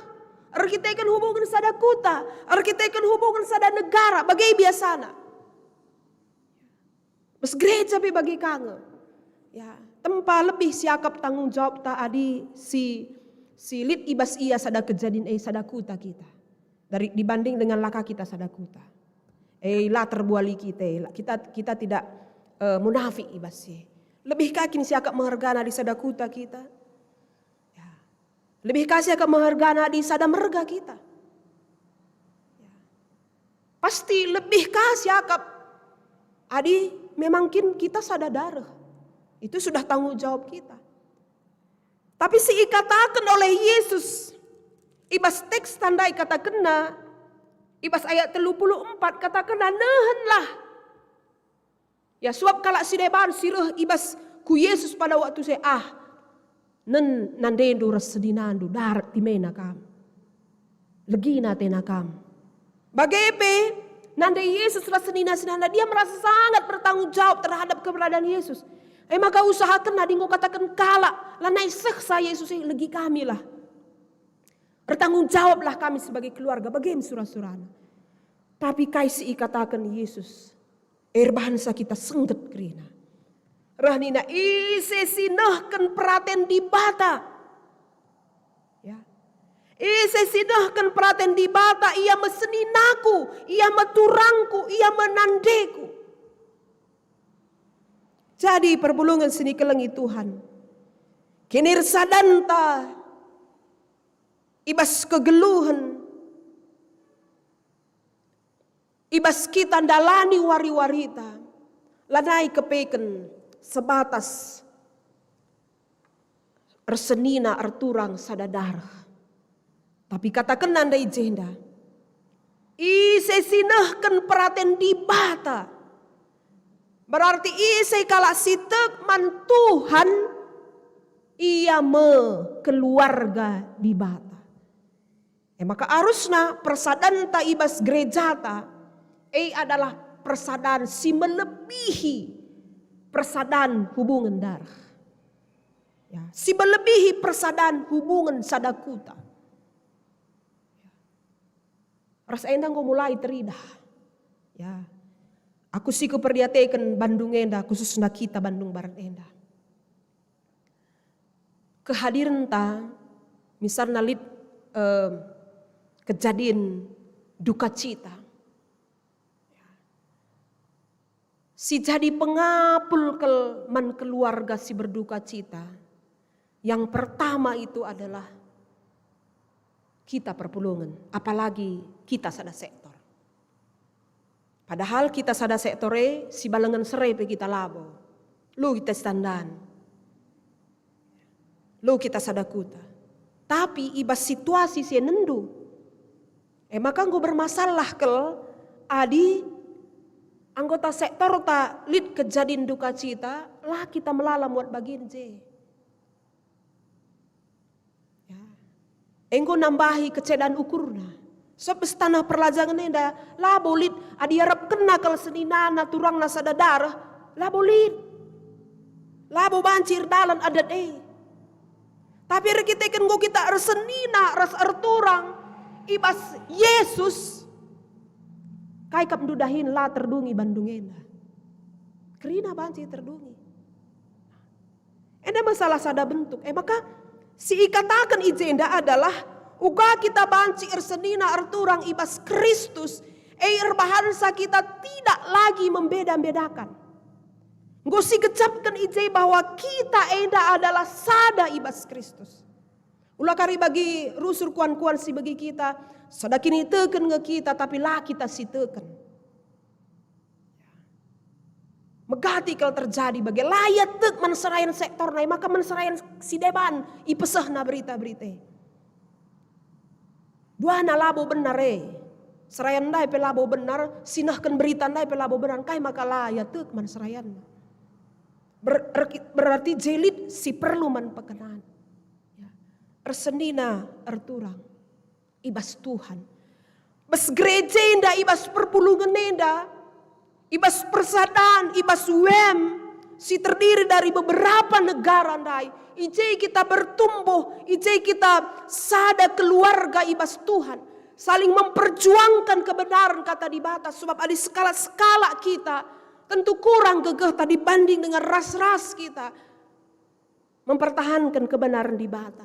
erkiteken hubungen sada kuta, erkiteken hubungen sada negara, bage biasana. Bas gereja pe bage ka nge. Ya, tempa lebih siakap tanggung jawabta adi si, si lit i bas ia sada kejadin, eh, sada kuta kita. Dari, dibanding dengan laka kita sada kuta. Eh, la terbuali kita, eh, la, kita, kita tidak, eh, munafik i bas si. Lebih ka kin siakap mehergana di sada kuta kita? Ya. Lebih ka siakap mehergana di sada merga kita. Ya. Pasti lebih ka siakap adi memang kin kita sada dareh. Itu sudah tanggung jawab kita. Tapi si ikataken oleh Yesus i bas teks tandai katakenna, i bas ayat telu puluh empat katakenna, "Nehenlah." Ya, suap kalak si deban si reh i bas ku Yesus pada waktu si, "Ah, nen nandendu ras seninandu, darat timena kam. Legina atena kam." Bage pe, nande Yesus ras senina-seninana, dia merasa sangat bertanggung jawab terhadap keberadaan Yesus. E maka usahakenna adi enggo kataken kalak, lanai sehsa Yesus e, legi kamilah. Ertanggung jawablah kami sebagai keluarga, bage me sura-surana. Tapi kai si ikataken Yesus? Erbahansa kita sengget kerina. Reh nina, "Ise si nehken peraten Dibata?" Ya. "Ise si nehken peraten Dibata, ia me seninaku, ia me turangku, ia me nandeku." Jadi perpulungen si nikelengi Tuhan, kinirsadanta i bas kegeluhen, i bas kita ndalani wari-warita, lanai kepeken sebatas ersenina erturang sada dareh. Tapi katakenna ndai jenda, "Ise si nehken peraten Dibata?" Berarti ise kalak si tek man Tuhan, ia me keluarga Dibata. E maka arusna persadanta i bas gerejata, e adalah persadan si melebihi persadan hubungen dareh. Ya, si melebihi persadan hubungen sada kuta. Ras enda enggo mulai teridah. Ya. Aku si kuperdiateken Bandung enda, khususna kita Bandung Barat enda. Kehadirenta, misalna lit em, kejadin duka cita. Si jadi pengapul kal man keluarga si berduka cita, yang pertama itu adalah kita perpulungen, apalagi kita sada sektor. Padahal kita sada sektor e, sibalengen sere pe kita labo. Lu kita sandan. Lu kita sada kuta. Tapi i bas situasi si e nendu. E maka enggo bermasalah kal adi anggota sektorta lit kejadin duka cita, la kita melala muat bagin je. Ya. Enggo nambahi kecedan ukurna. Sebab taneh perlajangen enda labo lit, adi iarapkenna kal seninana turangna sada dareh, labo lit. Labo banci erdalan adat e. Tapi erkiteken enggo kita ersenina ras erturang i bas Yesus, kai kap ndu dahin la terdungi bandung enda. Kerina banci terdungi. Enda me salah sada bentuk. E maka, si ikataken i jenda adalah uga kita banci ersenina erturang i bas Kristus, e erbahansa kita tidak lagi membeda-bedakan. Enggo sigejapken i je bahwa kita enda adalah sada i bas Kristus. Ula kari bagi rusur kuan-kuan si bagi kita, sada kiniteken nge kita, tapi la kita siteken. Megati kal terjadi bage, la ia tek man serayan sektor nai, maka man serayan si deban ipesehna berita-berita e. Duana labo benar e. Serayan ndai pe labo benar, si nehken berita ndai pe labo benar, kai maka la ia tek man serayanna. Ber-, erki-, berarti je lit si perlu man pekenan. Ya. Ersenina erturang i bas Tuhan. Bas gereja enda, i bas perpulungen enda, i bas persadan, i bas U M si terdiri dari beberapa negara ndai, i je kita bertumbuh, i je kita sada keluarga i bas Tuhan, saling memperjuangkan kebenaran Kata Dibata, sebab adi sekalak-sekalak kita, tentu kurang gegehta dibanding dengan ras-ras kita mempertahanken kebenaran Dibata.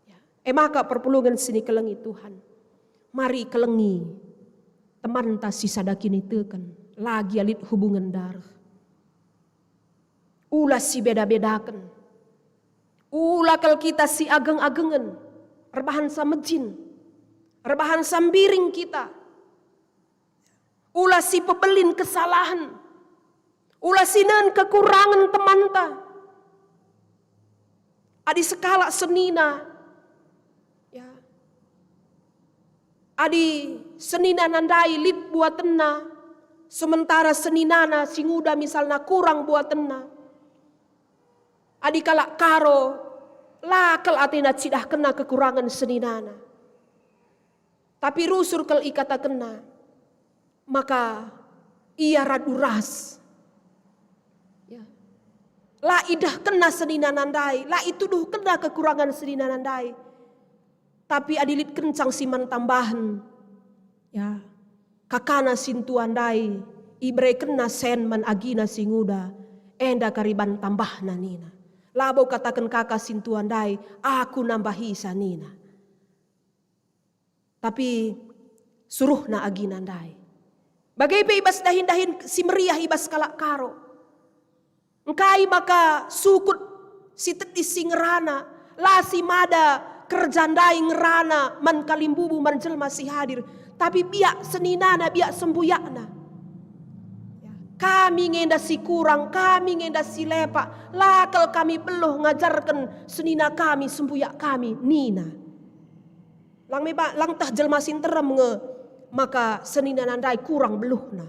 Ya. E maka perpulungen si nikelengi Tuhan, mari kelengi temanta si sada kiniteken, la gia lit hubungen dareh. Ula si beda-bedaken. Ula kal kita si ageng-agengen, erbahansa mejin, erbahansa mbiring kita. Ula si pebelin kesalahen. Ula si nen kekurangen temanta. Adi sekalak senina, ya. Adi seninana ndai lit buatenna, sementara seninana si nguda misalna kurang buatenna. Adi kalak Karo, la kal atena cidahkenna kekurangen seninana. Tapi rusur kal ikatakenna, maka ia radu ras. Ya. La idahkenna seninana ndai, la ituduhkenna kekurangen seninana ndai. Tapi adi lit kencang si man tambahen, ya, kakana sintua ndai iberekenna sen man agina si nguda, enda kari ban tambahna nina. Labo kataken kaka sintua ndai, "Aku nambahisa," nina. Tapi suruhna agina ndai. Bage pe i bas dahin-dahin si meriah i bas kalak Karo. Engkai maka sukut si tedis si ngerana, la si mada kerja ndai ngerana man kalimbubu, man jelma si hadir, tapi biak seninana, biak sembuyakna. Ya, kami ngenda si kurang, kami ngenda si lepak, la kal kami beluh ngajarken senina kami, sembuyak kami, nina. Lang me ba-, lang tah jelma si nterem nge maka seninana ndai kurang beluhna.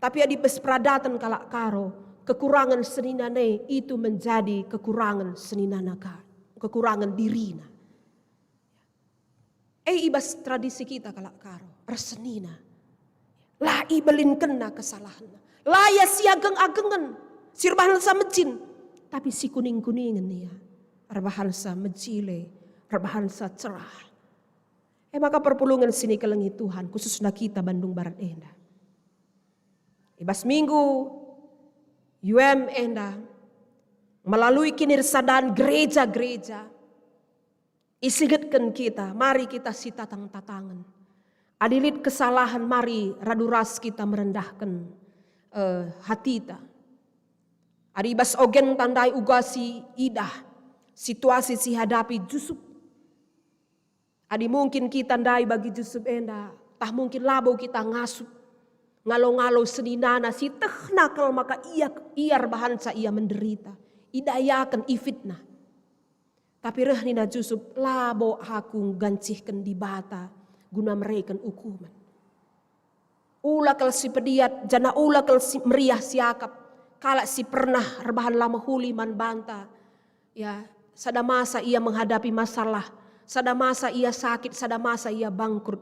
Tapi adi bas peradaten kalak Karo, kekurangen seninana e itu menjadi kekurangen seninana ka, kekurangen dirina. E, i bas tradisi kita kalak Karo, ersenina. La ibelinkenna kesalahenna. La ia siageng-agengen, si erbahansa mejin, tapi sikuning-kuningen ia. Erbahansa mejile, erbahansa cerah. E maka perpulungen si nikelengi Tuhan, khususna kita Bandung Barat enda. I bas minggu U M enda, melalui kinirsadan gereja-gereja, Isingetken kita, mari kita sitatang-tatangen. Adi lit kesalahen, mari radu ras kita merendahken, eh, hatita. Adi i bas ogenta ndai uga si idah situasi si hadapi Jusup. Adi mungkin kita ndai bagi Jusup enda, tah mungkin labo kita ngasup, ngalo-ngalo seninana si tehna kal maka ia, ia erbahanca ia menderita, idayaken, ifitnah. Tapi reh nina Jusup, "Labo aku nggancihken Dibata guna mereken ukumen." Ula kal si pediat, janah ula kal si meriah siakap kalak si pernah erbahan la mehuli man banta. Ya, sada masa ia menghadapi masalah, sada masa ia sakit, sada masa ia bangkrut.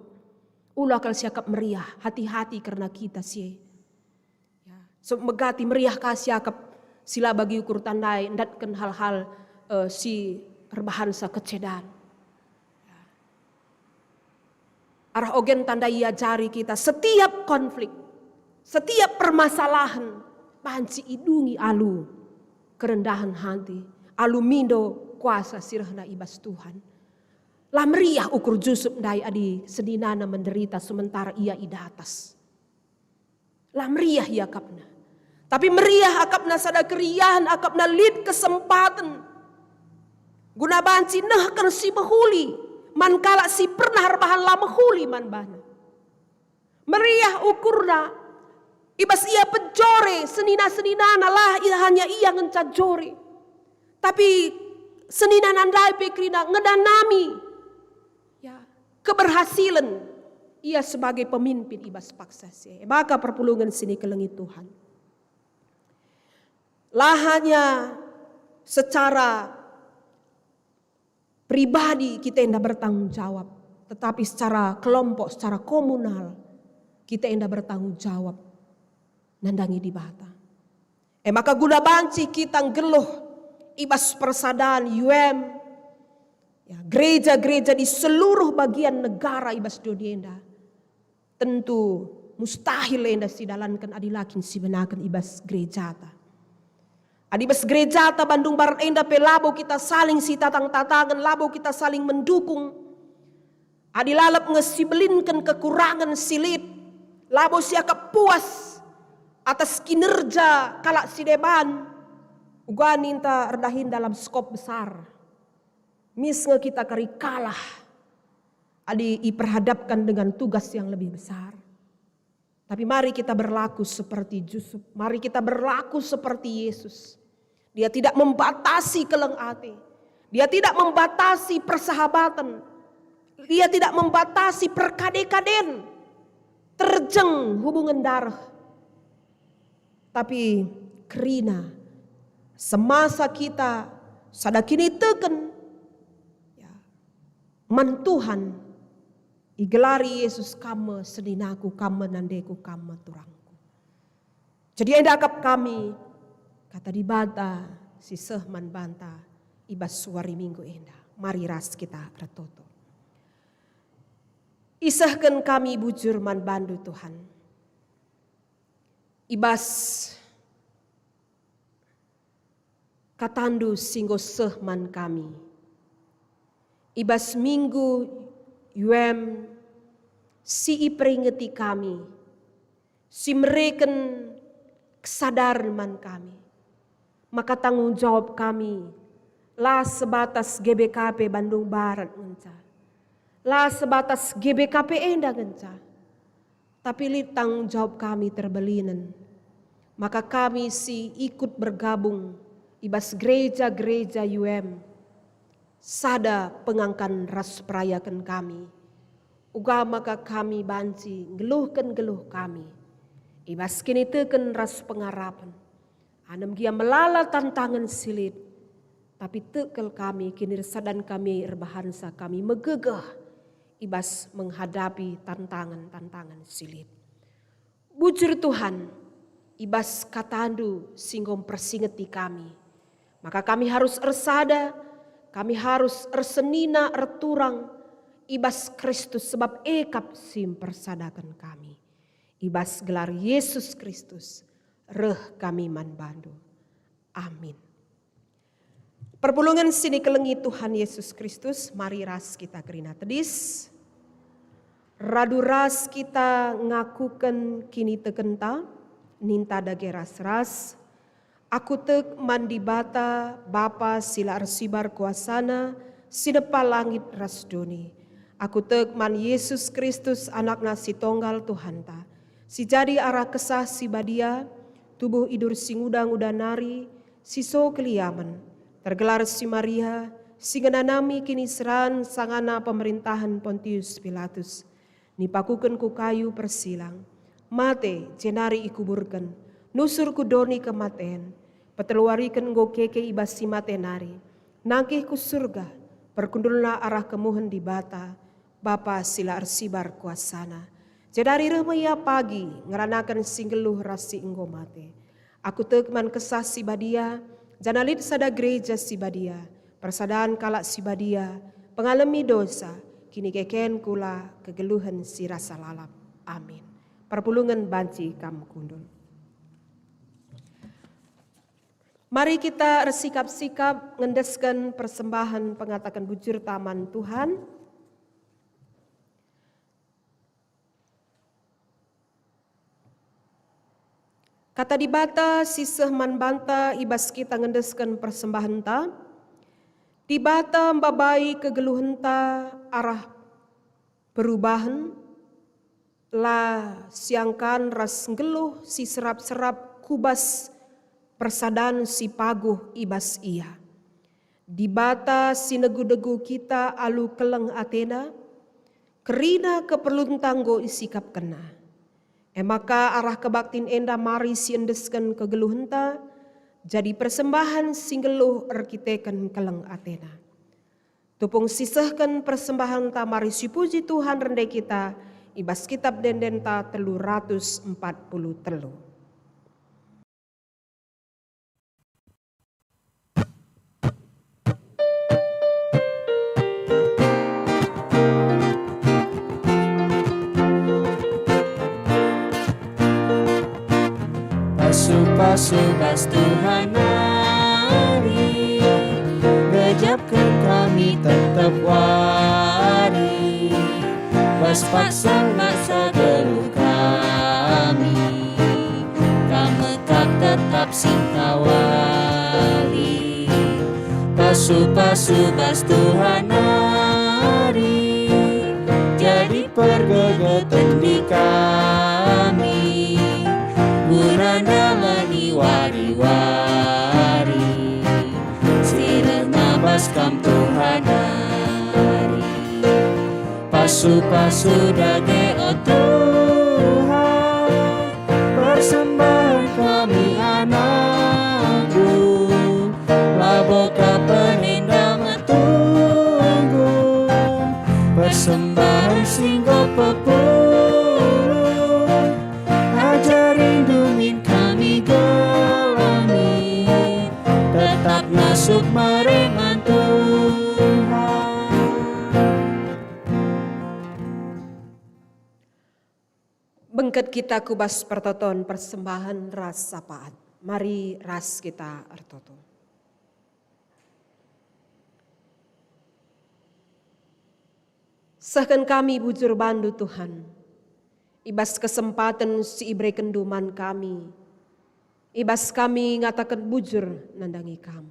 Ula kal siakap meriah, hati-hati kerna kita si e. Ya, sebab megati meriah ka siakap si la bagi ukur tandai ndatken hal-hal, eh, si erbahansa kecedan. Ya. Arah ogen tandai iajari kita, setiap konflik, setiap permasalahen banci idungi alu kerendahen hati, alu mindo kuasa si rehna i bas Tuhan. La meriah ukur Jusup ndai adi seninana menderita sementara ia i datas. La meriah iakapna. Tapi meriah akapna sada keriahen, akapna lit kesempaten guna banci nehken si mehuli man kalak si pernah erbahan la mehuli man bana. Meriah ukurna i bas ia pejore senina-seninana, la ia, hanya ia ngenca jore. Tapi seninana ndai pe kerina ngenanami, ya, keberhasilen ia sebagai pemimpin i bas paksa si e. Maka perpulungen si nikelengi Tuhan, la hanya secara pribadi kita enda bertanggung jawab, tetapi secara kelompok, secara komunal, kita enda bertanggung jawab nandangi Dibata. E maka guna banci kita nggeluh i bas persadan U M, ya, gereja-gereja di seluruh bagian negara i bas doni enda, tentu mustahil enda sidalanken adi la kin sibenaken i bas gerejata. Adi bas gerejata Bandung Barat enda pe labo kita saling sitatang-tatangen, labo kita saling mendukung, adi lalap nge sibelinken kekurangen si lit, labo siakap puas atas kinerja kalak si deban, uga ninta erdahin dalam skop besar. Mis nge kita kari kalah adi iperhadapkan dengan tugas yang lebih besar. Tapi mari kita berlaku seperti Jusup. Mari kita berlaku seperti Yesus. Dia tidak membatasi keleng ate. Dia tidak membatasi persahabatan. Dia tidak membatasi perkade-kaden. Terjeng hubungen dareh. Tapi kerina semasa kita sada kiniteken, ya, man Tuhan, igelari Yesus, "Kam me seninaku, kam me nandeku, kam me turangku." Jadi enda akap kami, kata Dibata si seh man banta i bas wari Minggu enda. Mari ras kita ertoto. Isehken kami bujur man bandu, Tuhan. I bas katandu si enggo seh man kami. I bas minggu U M si iperingeti kami, si mereken kesadaren man kami, maka tanggung jawab kami la sebatas G B K P Bandung Barat ngenca, la sebatas G B K P enda ngenca, tapi lit tanggung jawab kami terbelinen. Maka kami si ikut bergabung i bas gereja-gereja U M, sada pengangkan ras perayaken kami. Uga maka kami banci nggeluhken geluh kami i bas kiniteken ras pengarapen. Anem gia melala tantangen si lit, tapi tek kal kami, kinirsadan kami erbahansa kami megegeh i bas menghadapi tantangen-tantangen si lit. Bujur Tuhan, i bas katandu si enggo mpersingeti kami, maka kami harus ersada, kami harus ersenina erturang i bas Kristus, sebab e kap si mpersadaken kami. I bas gelar Yesus Kristus, reh kami man bandu. Amin. Perpulungen si nikelengi Tuhan Yesus Kristus, mari ras kita kerina tedis. Radu ras kita ngakuken kinitekenta, ninta dage ras-ras, "Aku tek man Dibata, Bapa si la ersibar kuasaNa, si nepa langit ras doni. Aku tek man Yesus Kristus, AnakNa si Tonggal Tuhanta, si jadi arah Kesah Si Badia, tubuh idur si nguda-nguda nari, si so keliamen, tergelar si Maria, si ngenanami kiniseran sangana pemerintahen Pontius Pilatus, nipakuken ku kayu persilang, mate, jenari ikuburken, nusur ku doni kematen, peteluariken enggo keke i bas si mate nari, nangkih ku Surga, perkundulna arah kemuhen Dibata, Bapa si la ersibar kuasaNa. Jenari reh me Ia pagi ngeranaken si nggeluh ras si enggo mate. Aku tek man Kesah Si Badia, janah lit sada gereja si badia, persadan kalak si badia, pengalemi dosa, kinikeken kula, kegeluhen si rasa lalap. Amin. Perpulungen banci kam kundul. Mari kita ersikap-sikap ngendesken persembahen pengataken bujur ta man Tuhan. Kata Dibata si seh man banta i bas kita ngendesken persembahenta, Dibata mbabai kegeluhenta arah perubahen, la siangkan ras nggeluh si serap-serap ku bas persadan si paguh i bas Ia. Dibata si negu-negu kita alu keleng ateNa, kerina keperlunta enggo isikapkenNa. E maka arah kebaktin enda mari siendesken kegeluhenta, jadi persembahen si nggeluh erkiteken keleng ateNa. Tupung sisehken persembahenta mari sipuji Tuhan rende kita i bas Kitab Ende-endenta telu ratus empat puluh telu. Pasu-pasu bas Tuhan nari, gejapken kami tep-tep wari. Bas paksa-paksa geluh kami, Kam me kap tetap singkawari. Pasu-pasu bas Tuhan nari, jadi pergegeten di kami, guna ndalani wari-wari si reh bas Kam Tuhan nari. Pasu-pasu dage, o Tuhan, persembahen kami anakndu, labo ka penenda metunggung, persembahen si enggo pepulung. Ajarindu min kami gelani, tetap ngasup mare man Tuhan. Bengket kita ku bas pertoton persembahen ras sapaat. Mari ras kita ertoto. Sehken kami bujur bandu, Tuhan, i bas kesempaten si iberekenNdu man kami, i bas kami ngataken bujur nandangi Kam.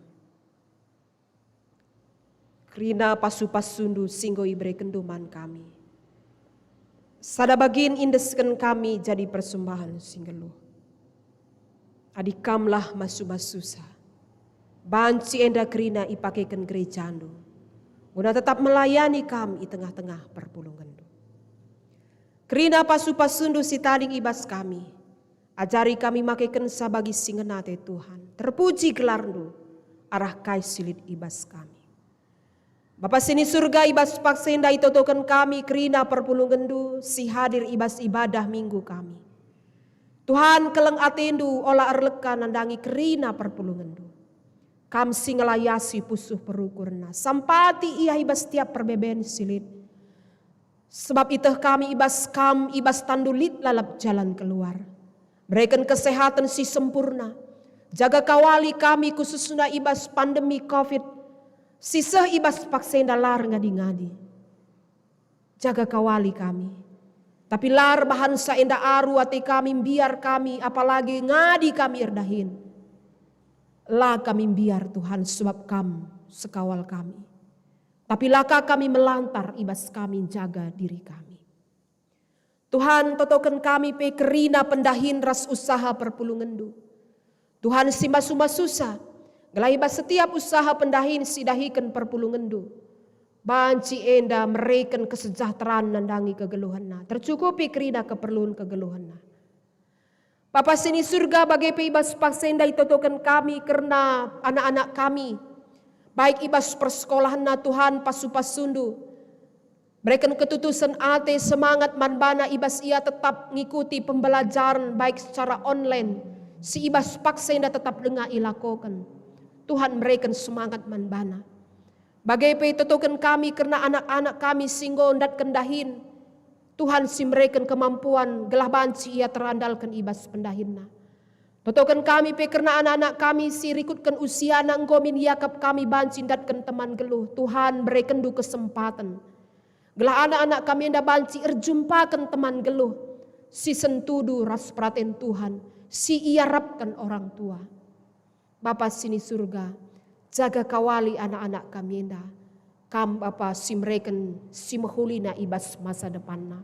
Kerina pasu-pasuNdu si enggo iberekenNdu man kami. Sada bagin iendesken kami jadi persembahen si nggeluh. Adi Kamlah masu-masusa, banci enda kerina ipakeken gerejaNdu, guna tetap melayani Kam i tengah-tengah perpulungenNdu. Kerina pasu-pasuNdu si tading i bas kami, ajari kami makekenca bagi si ngena ate Tuhan. Terpuji gelarNdu arah kai si lit i bas kami. Bapa si ni Surga, i bas paksa enda itotoken kami kerina perpulungenNdu si hadir i bas ibadah Minggu kami. Tuhan, keleng ateNdu ola erleka nandangi kerina perpulungenNdu. Kam si ngelayasi pusuh perukurna, sampati ia i bas tiap perbeben si lit. Sebab iteh kami i bas Kam, i bas tanNdu lit lalap jalan keluar. Bereken kesehaten si sempurna. Jaga kawali kami khususna i bas pandemi covid Si seh i bas paksa enda la erngadi-ngadi. Jaga kawali kami. Tapi la erbahanca enda aru ate kami, mbiar kami, apalagi ngadi kami erdahin. La kami mbiar, Tuhan, sebab Kam sekawal kami. Tapi la ka kami melantar i bas kami njaga diri kami. Tuhan, totoken kami pe kerina pendahin ras usaha perpulungenNdu. Tuhan, si masu-masusa, gelah i bas setiap usaha pendahin si idahiken perpulungenNdu, banci enda mereken kesejahteraan nandangi kegeluhenna, tercukupi kerina keperlun kegeluhenna. Bapa si ni Surga, bage pe i bas paksa enda itotoken kami kerna anak-anak kami, baik i bas persekolahenna, Tuhan, pasu-pasuNdu. Bereken ketutusen ate, semangat man bana i bas ia tetap ngikuti pembelajaren baik secara online, si i bas paksa enda tetap denga ilakoken. Tuhan, mereken semangat man bana. Bage pe itotoken kami kerna anak-anak kami si enggo ndatken dahin. Tuhan, si mereken kemampuan gelah banci ia terandalken i bas pendahinna. Totoken kami pe kerna anak-anak kami si rikutken usiana enggo min iakap kami banci ndatken teman geluh. Tuhan, berekenNdu kesempaten. Gelah anak-anak kami enda banci erjumpaken teman geluh si sentudu ras peraten Tuhan, si iarapken orang tua. Bapa si ni Surga, jaga kawali anak-anak kami enda. Kam Bapa si mereken si mehulina i bas masa depanna.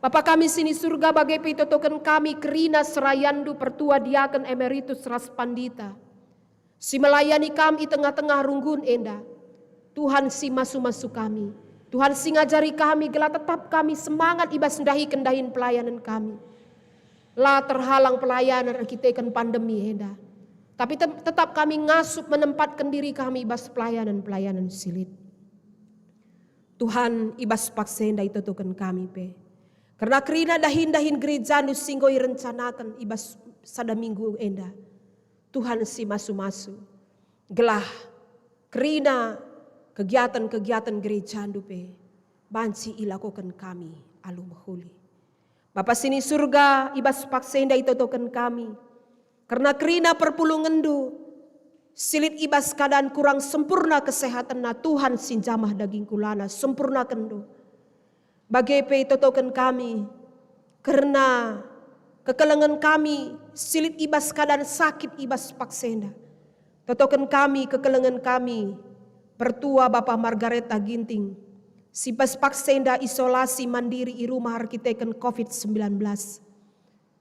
Bapa kami si ni Surga, bage pe itotoken kami kerina serayanNdu pertua diaken emeritus ras pandita, si melayani Kam i tengah-tengah runggun enda. Tuhan si masu-masu kami, Tuhan si ngajari kami gelah tetap kami semangat i bas ndahiken dahin pelayanen kami. La terhalang pelayanan erkiteken pandemi enda, tapi tem-, tetap kami ngasup menempatken diri kami i bas pelayanan-pelayanan si lit. Tuhan, i bas paksa enda itotoken kami pe kerna kerina dahin-dahin gerejaNdu si enggo irencanaken i bas sada minggu enda. Tuhan si masu-masu, gelah kerina kegiatan-kegiatan gerejaNdu pe banci ilakoken kami alu mehuli. Bapa si ni Surga, i bas paksa enda itotoken kami kerna kerina perpulungenNdu si lit i bas keadaan kurang sempurna kesehatenna. Tuhan si njamah daging kulana, sempurnakenNdu. Bage pe itotoken kami kerna kekelengen kami si lit i bas keadaan sakit i bas paksa enda. Totoken kami kekelengen kami, pertua Bapa Margareta Ginting, si bas paksa enda isolasi mandiri i rumah erkiteken covid sembilan belas.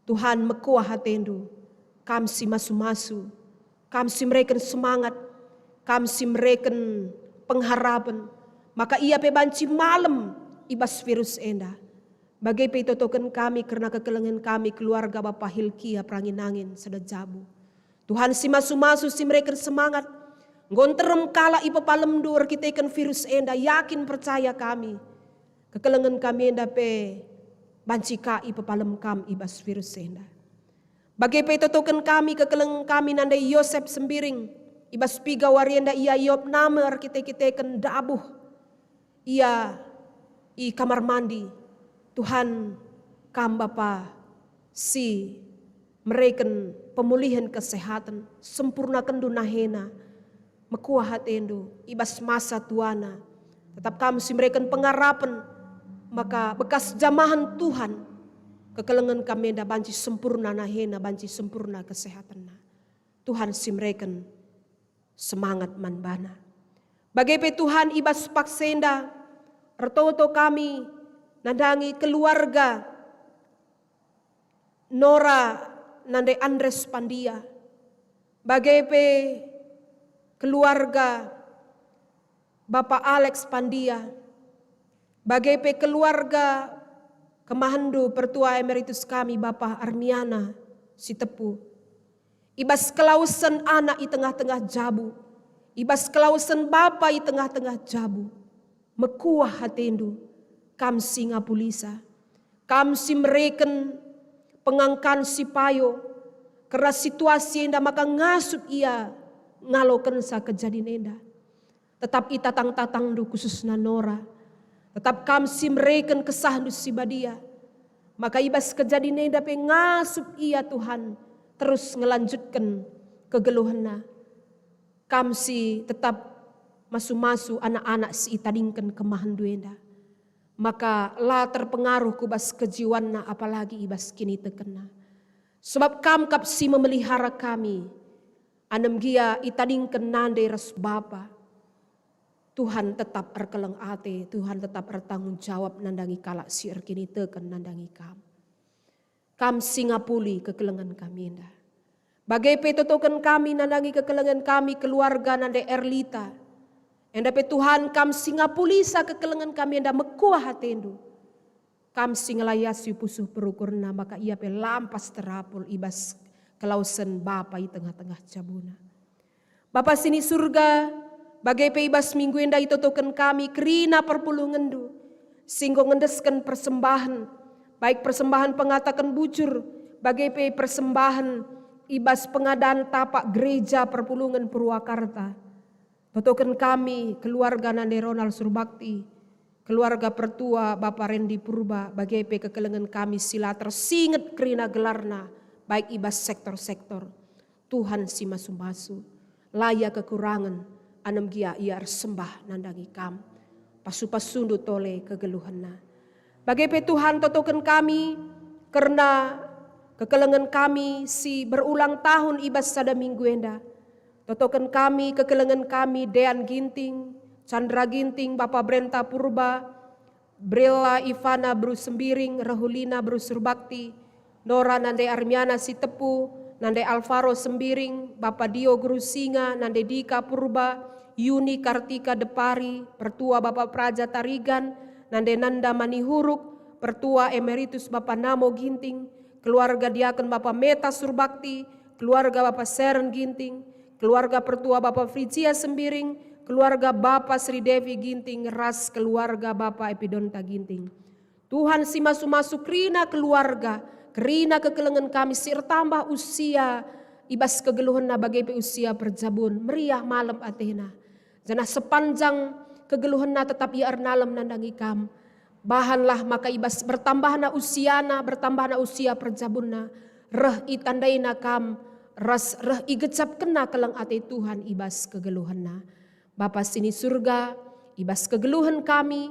Tuhan, mekuah ateNdu, Kam si masu-masu, Kam si mereken semangat, Kam si mereken pengharapen, maka ia pe banci malem i bas virus enda. Bage pe itotoken kami kerna kekelengen kami keluarga Bapa Hilkia Perangin-angin sada jabu. Tuhan si masu-masu, si mereken semangat, enggo nterem kalak ipepalemNdu erkiteken virus enda, yakin percaya kami. Kekelengen kami enda pe banci ka ipepalem Kam i bas virus enda. Bage pe itotoken kami kekelengen kami nande Yosep Sembiring, i bas piga wari enda ia iopname erkite-kiteken ndabuh ia i kamar mandi. Tuhan, Kam Bapa si mereken pemulihen kesehaten, sempurnakenNdu nahena, mekuah ateNdu i bas masa tuana. Tetap Kam si mereken pengarapen, maka bekas jamahen Tuhan, kekelengen kami enda banci sempurna nahena, banci sempurna kesehatenna. Tuhan si mereken semangat man bana. Bage pe Tuhan, i bas paksa enda ertoto kami nandangi keluarga Nora nande Andres Pandia, bage pe keluarga Bapa Alex Pandia, bage pe keluarga kemahenNdu Pertua Emeritus kami Bapa Armiana Sitepu. I bas kelawesen anak i tengah-tengah jabu, i bas kelawesen bapa i tengah-tengah jabu, mekuah ateNdu, Kam si ngapulisa, Kam si mereken pengangkan si payo, kerna situasi enda maka ngasup ia ngalokenca kejadin enda. Tetap itatang-tatangNdu khususna Nora. Tetap Kam si mereken KesahNdu si badia. Maka i bas kejadin enda pe ngasup ia, Tuhan, terus ngelanjutken kegeluhenna. Kam si tetap masu-masu anak-anak si itadingken kemahenNdu enda, maka la terpengaruh ku bas kejiwanna apalagi i bas kinitekenna. Sebab Kam kap si memelihara kami, anem gia itadingken nande ras bapa. Tuhan tetap erkeleng ate, Tuhan tetap ertanggung jawab nandangi kalak si erkiniteken nandangi Kam. Kam si ngapuli kekelengen kami enda. Bage pe totoken kami nandangi kekelengen kami keluarga nande Erlita. Enda pe Tuhan, Kam si ngapulisa kekelengen kami enda mekuah ateNdu. Kam si ngelayasi pusuh perukurna maka ia pe lampas terapul i bas kelawesen bapa i tengah-tengah jabuna. Bapa si ni Surga, bage pe i bas minggu enda itotoken kami kerina perpulungenNdu, si enggo ngendesken persembahen, baik persembahen pengataken bujur, bage pe persembahen i bas pengadan tapak Gereja Perpulungen Purwakarta. Totoken kami keluarga nande Ronald Surbakti, keluarga pertua Bapa Rendi Purba, bage pe kekelengen kami si la tersinget kerina gelarna, baik i bas sektor-sektor. Tuhan si masu-masu, la ia kekurangen, anem gia ia ersembah nandangi Kam. Pasu-pasuNdu tole kegeluhenna. Bage pe Tuhan, totoken kami kerna kekelengen kami si berulang tahun i bas sada minggu enda. Totoken kami kekelengen kami Dean Ginting, Chandra Ginting, Bapa Brenta Purba, Brilla Ivana beru Sembiring, Rahulina beru Surbakti, Nora nande Armiana Sitepu, nande Alvaro Sembiring, Bapa Dio Guru Singa, nande Dika Purba, Yuni Kartika Depari, Pertua Bapa Praja Tarigan, nande Nanda Manihuruk, Pertua Emeritus Bapa Namo Ginting, keluarga diaken Bapa Meta Surbakti, keluarga Bapa Seren Ginting, keluarga pertua Bapa Frigia Sembiring, keluarga Bapa Sri Devi Ginting, ras keluarga Bapa Epidonta Ginting. Tuhan si masu-masu kerina keluarga, kerina kekelengen kami si ertambah usia i bas kegeluhenna bage pe usia perjabun, meriah malem atena. Janah sepanjang kegeluhenna tetap ia ernalem nandangi Kam. Bahanlah maka i bas bertambahna usiana, bertambahna usia perjabunna, reh itandaina Kam, ras reh igejapkenna keleng ate Tuhan i bas kegeluhenna. Bapa si ni Surga, i bas kegeluhen kami,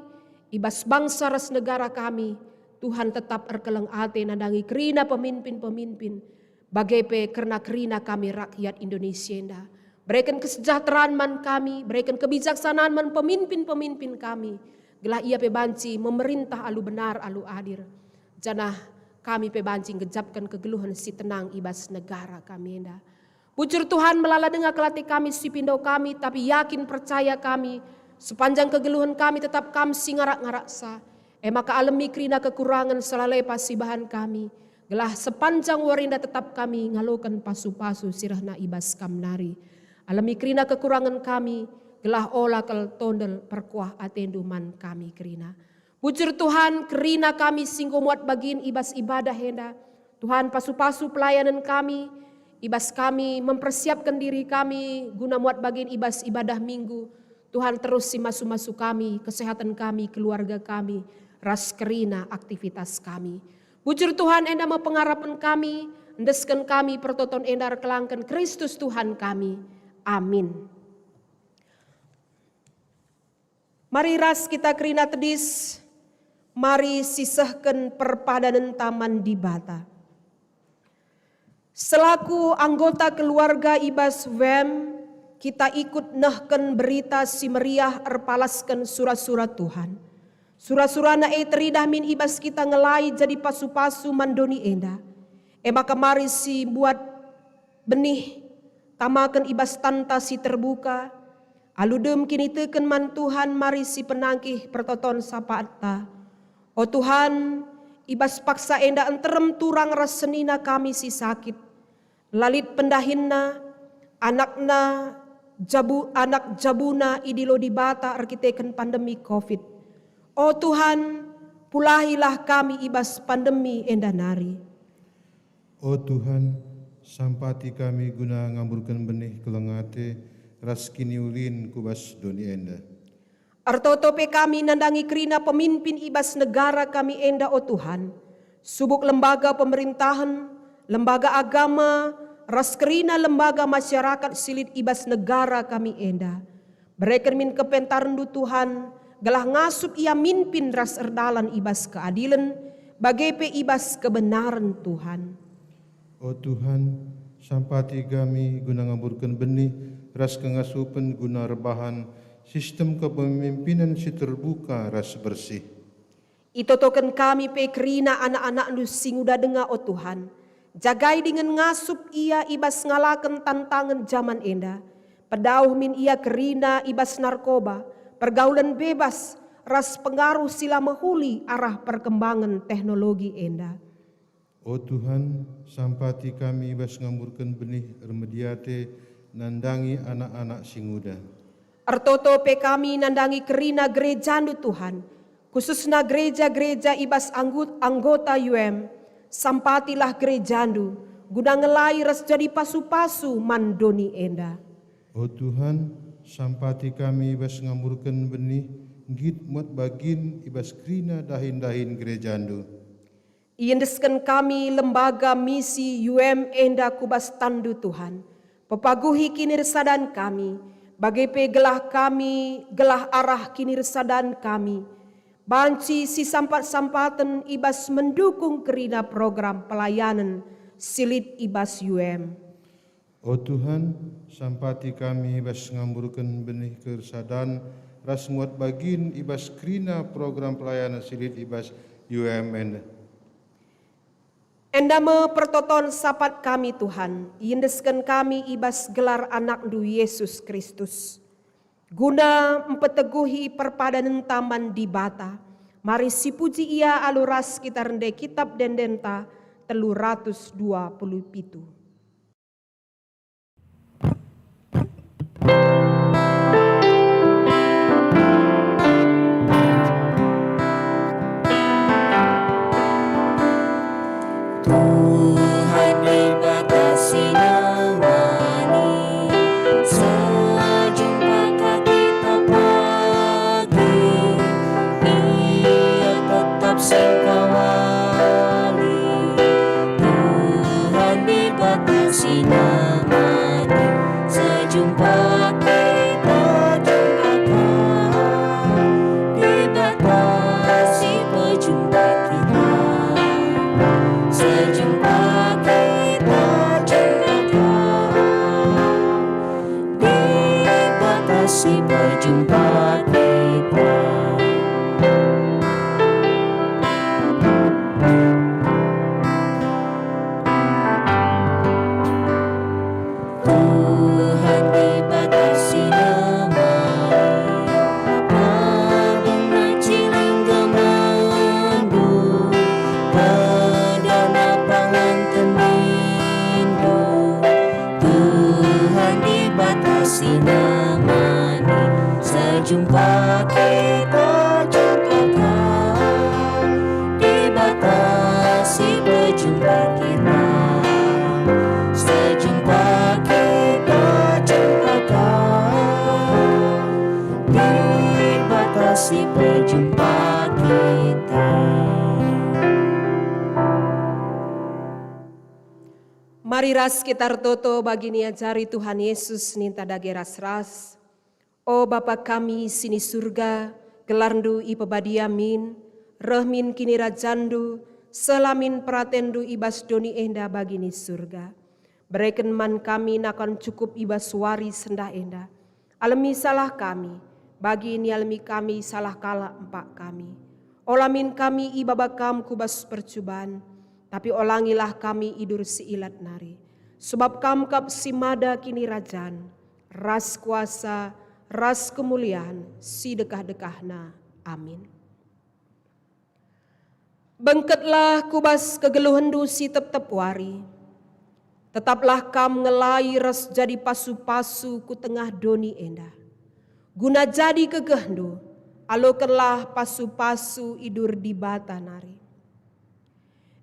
i bas bangsa ras negara kami, Tuhan tetap erkeleng ate nandangi kerina peminpin-peminpin, bage pe kerna kerina kami rakyat Indonesia enda. Bereken kesejahteraan man kami, bereken kebijaksanaan man peminpin-peminpin kami, gelah ia pe banci memerintah alu benar, alu adil. Janah kami pe banci ngejapken kegeluhen si tenang i bas negara kami enda. Bujur Tuhan, melala denga kal ate kami si pindo kami, tapi yakin percaya kami, sepanjang kegeluhen kami tetap Kam si ngarak-ngaraksa. E maka alemi kerina kekurangen sala lepas si bahan kami, gelah sepanjang wari enda tetap kami ngaloken pasu-pasu si rehna i bas Kam nari. Alemi kerina kekurangen kami, gelah ola kal tondel perkuah ateNdu man kami kerina. Bujur Tuhan, kerina kami si enggo muat bagin i bas ibadah enda. Tuhan, pasu-pasu pelayanen kami, i bas kami mempersiapken diri kami guna muat bagin i bas ibadah Minggu. Tuhan, terus si masu-masu kami, kesehatan kami, keluarga kami, ras kerina aktivitas kami. Bujur Tuhan, enda me pengarapen kami, endesken kami pertoton enda erkelangken Kristus Tuhan kami. Amin. Mari ras kita kerina tedis, mari sisehken perpadanenta man Dibata. Selaku anggota keluarga i bas wem, kita ikut nehken berita si meriah erpalasken sura-sura Tuhan. Sura-surana e teridah min i bas kita ngelai jadi pasu-pasu man doni enda. E maka mari si mbuat benih, tamaken i bas tanta si terbuka, alu dem kiniteken man Tuhan mari si penangkih pertoton sapaatta. O Tuhan, i bas paksa enda nterem turang ras senina kami si sakit. La lit pendahinna, anakna, jabu, anak jabuna idilo Dibata erkiteken pandemi covid. O Tuhan, pulahilah kami i bas pandemi enda nari. O Tuhan, sampati kami guna ngamburken benih keleng ate ras kiniulin ku bas doni enda. Ertoto pe kami nandangi kerina pemimpin i bas negara kami enda, o Tuhan, subuk lembaga pemerintahen, lembaga agama, ras kerina lembaga masyarakat si lit i bas negara kami enda. Bereken min kepentarenNdu, Tuhan, gelah ngasup ia mimpin ras erdalan i bas keadilen, bage pe i bas kebenaren, Tuhan. O Tuhan, sampati kami guna ngamburken benih ras kengasupen guna erbahan sistem kepemimpinan si terbuka ras bersih. Itotoken kami pe kerina anak-anakNdu si nguda denga, o Tuhan. Jagai dingen ngasup ia i bas ngalaken tantangen jaman enda. Pedauh min ia kerina i bas narkoba, pergaulen bebas, ras pengaruh si la mehuli arah perkembangen teknologi enda. O Tuhan, sampati kami i bas ngamburken benih ermedi ate nandangi anak-anak si nguda. Ertoto pe kami nandangi kerina gerejaNdu, Tuhan, khususna gereja-gereja i bas anggut-, anggota U M. Sampatilah gerejaNdu, guna ngelai ras jadi pasu-pasu man doni enda. O Tuhan, sampati kami i bas ngamburken benih nggit muat bagin i bas kerina dahin-dahin gerejaNdu. Iendesken kami lembaga misi U M enda ku bas tanNdu, Tuhan. Pepaguhi kinirsadan kami, bage pe gelah kami, gelah arah kinirsadan kami banci sisampat-sampaten i bas mendukung kerina program pelayanen si lit i bas U M. O Tuhan, sampati kami bas ngamburken benih kersadan ras muat bagin i bas kerina program pelayanan si lit i bas U M enda. Enda me pertoton sapat kami, Tuhan, iendesken kami i bas gelar AnakNdu, Yesus Kristus, guna mpeteguhi perpadanenta man Dibata. Mari sipuji Ia alu ras kita rende Kitab Ende-endenta telu ratus dua puluh pitu. Tuhan Dibata si nemani, sejumpa ka kita pagi, Ia tetap singkawali. Tuhan Dibata si nemani, sejumpa kita jumpa ka. Dibata si pejumpa kita, sejumpa kita jumpa ka. Dibata si pejumpa kita. Tuhan Dibata si nemani, tabung nai cilingga mandu, pedana pangan tenindu. Tuhan Dibata si nemani, sejumpa kita jumpa ka. Dibata si pejumpa kita, sejumpa kita jumpa ka. Dibata si pejumpa kita. Mari ras kita ertoto bagi niajari Tuhan Yesus ninta dage ras-ras. O Bapa kami si ni Surga, gelarNdu ipebadia min, reh min kinirajanNdu, seh la min peratenNdu i bas doni enda bagi ni Surga. Bereken man kami nakan cukup i bas wari sendah enda. Alemi salah kami, bagi nialemi kami salah kalak empak kami. Ola min kami ibaba Kam ku bas percuban, tapi olangilah kami idur si ilat nari. Sebab Kam kap si mada kinirajan, ras kuasa, ras kemulian si dekah-dekahna. Amin. Bengketlah ku bas kegeluhenNdu si tep-tep wari. Tetaplah Kam ngelai ras jadi pasu-pasu ku tengah doni enda. Guna jadi gegehndu, alokenlah pasu-pasu idur Dibata nari.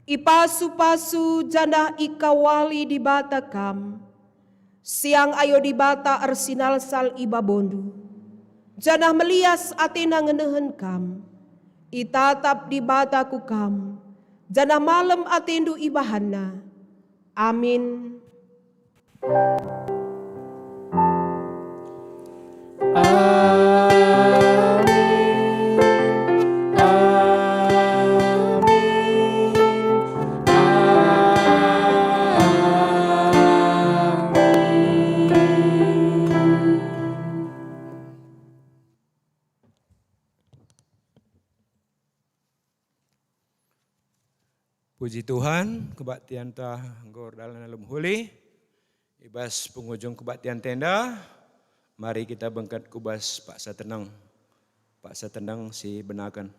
Ipasu-pasu janah ikawali Dibata Kam. Siang ayo Dibata ersinalsal i babondu, janah melias ateNa ngenehen Kam. Itatap Dibata ku Kam, janah malem ateNdu ibahanNa. Amin. Amin. Amin. Amin. Puji Tuhan, kebaktianta enggo erdalan alu mehuli. I bas pengujung kebaktianta enda, mari kita bengket ku bas paksa teneng. Paksa teneng si benaken.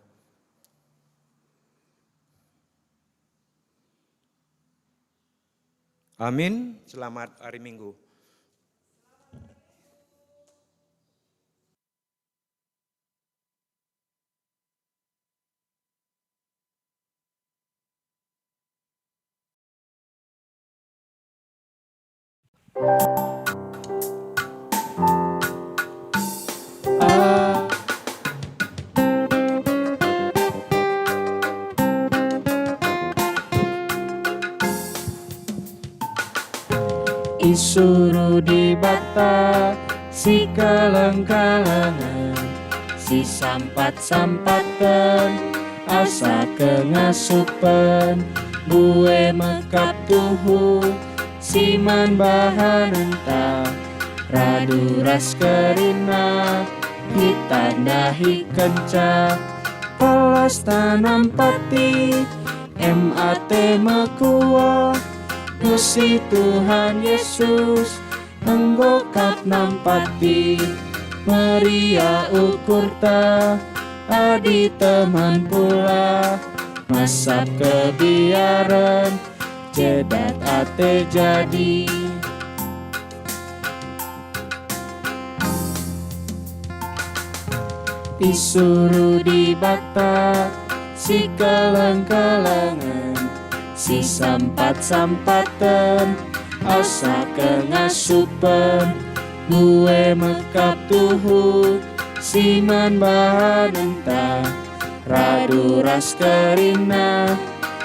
Amin. Selamat hari Minggu. Isuruh Dibata si keleng-kelengen, si sampat-sampaten, asa kengasupen, mbue mekap tuhu si man bahanenta, radu ras kerina kita ndahikenca. Pelasta nampati, M A T mekuah, puji Tuhan Yesus, enggo kap nampati, meriah ukurta, adi teman pula, masap kebiaren, cedat ate jadi. Isuruh Dibata si keleng-kelengen, si sampat-sampaten, asa kengasupen, mbue mekap tuhu si man bahanenta, radu ras kerina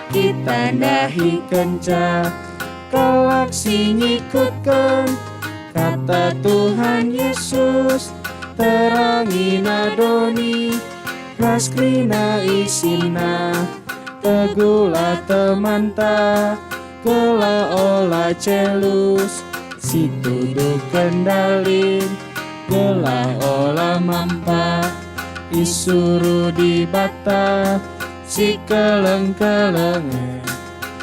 kita ndahikenca. Kalak si ngikutken kata Tuhan Yesus, terangina doni ras kerina isina. Teguhlah temanta, gelah ola celus, si tuduh kendalin, gelah ola mampa. Isuruh Dibata si keleng-kelengen,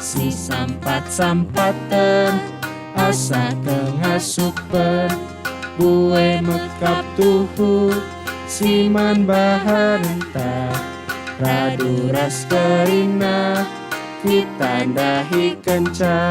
si sampat-sampaten, asa kengasupen, mbue mekap tuhu si man bahanenta, radu ras kerina kita ndahikenca.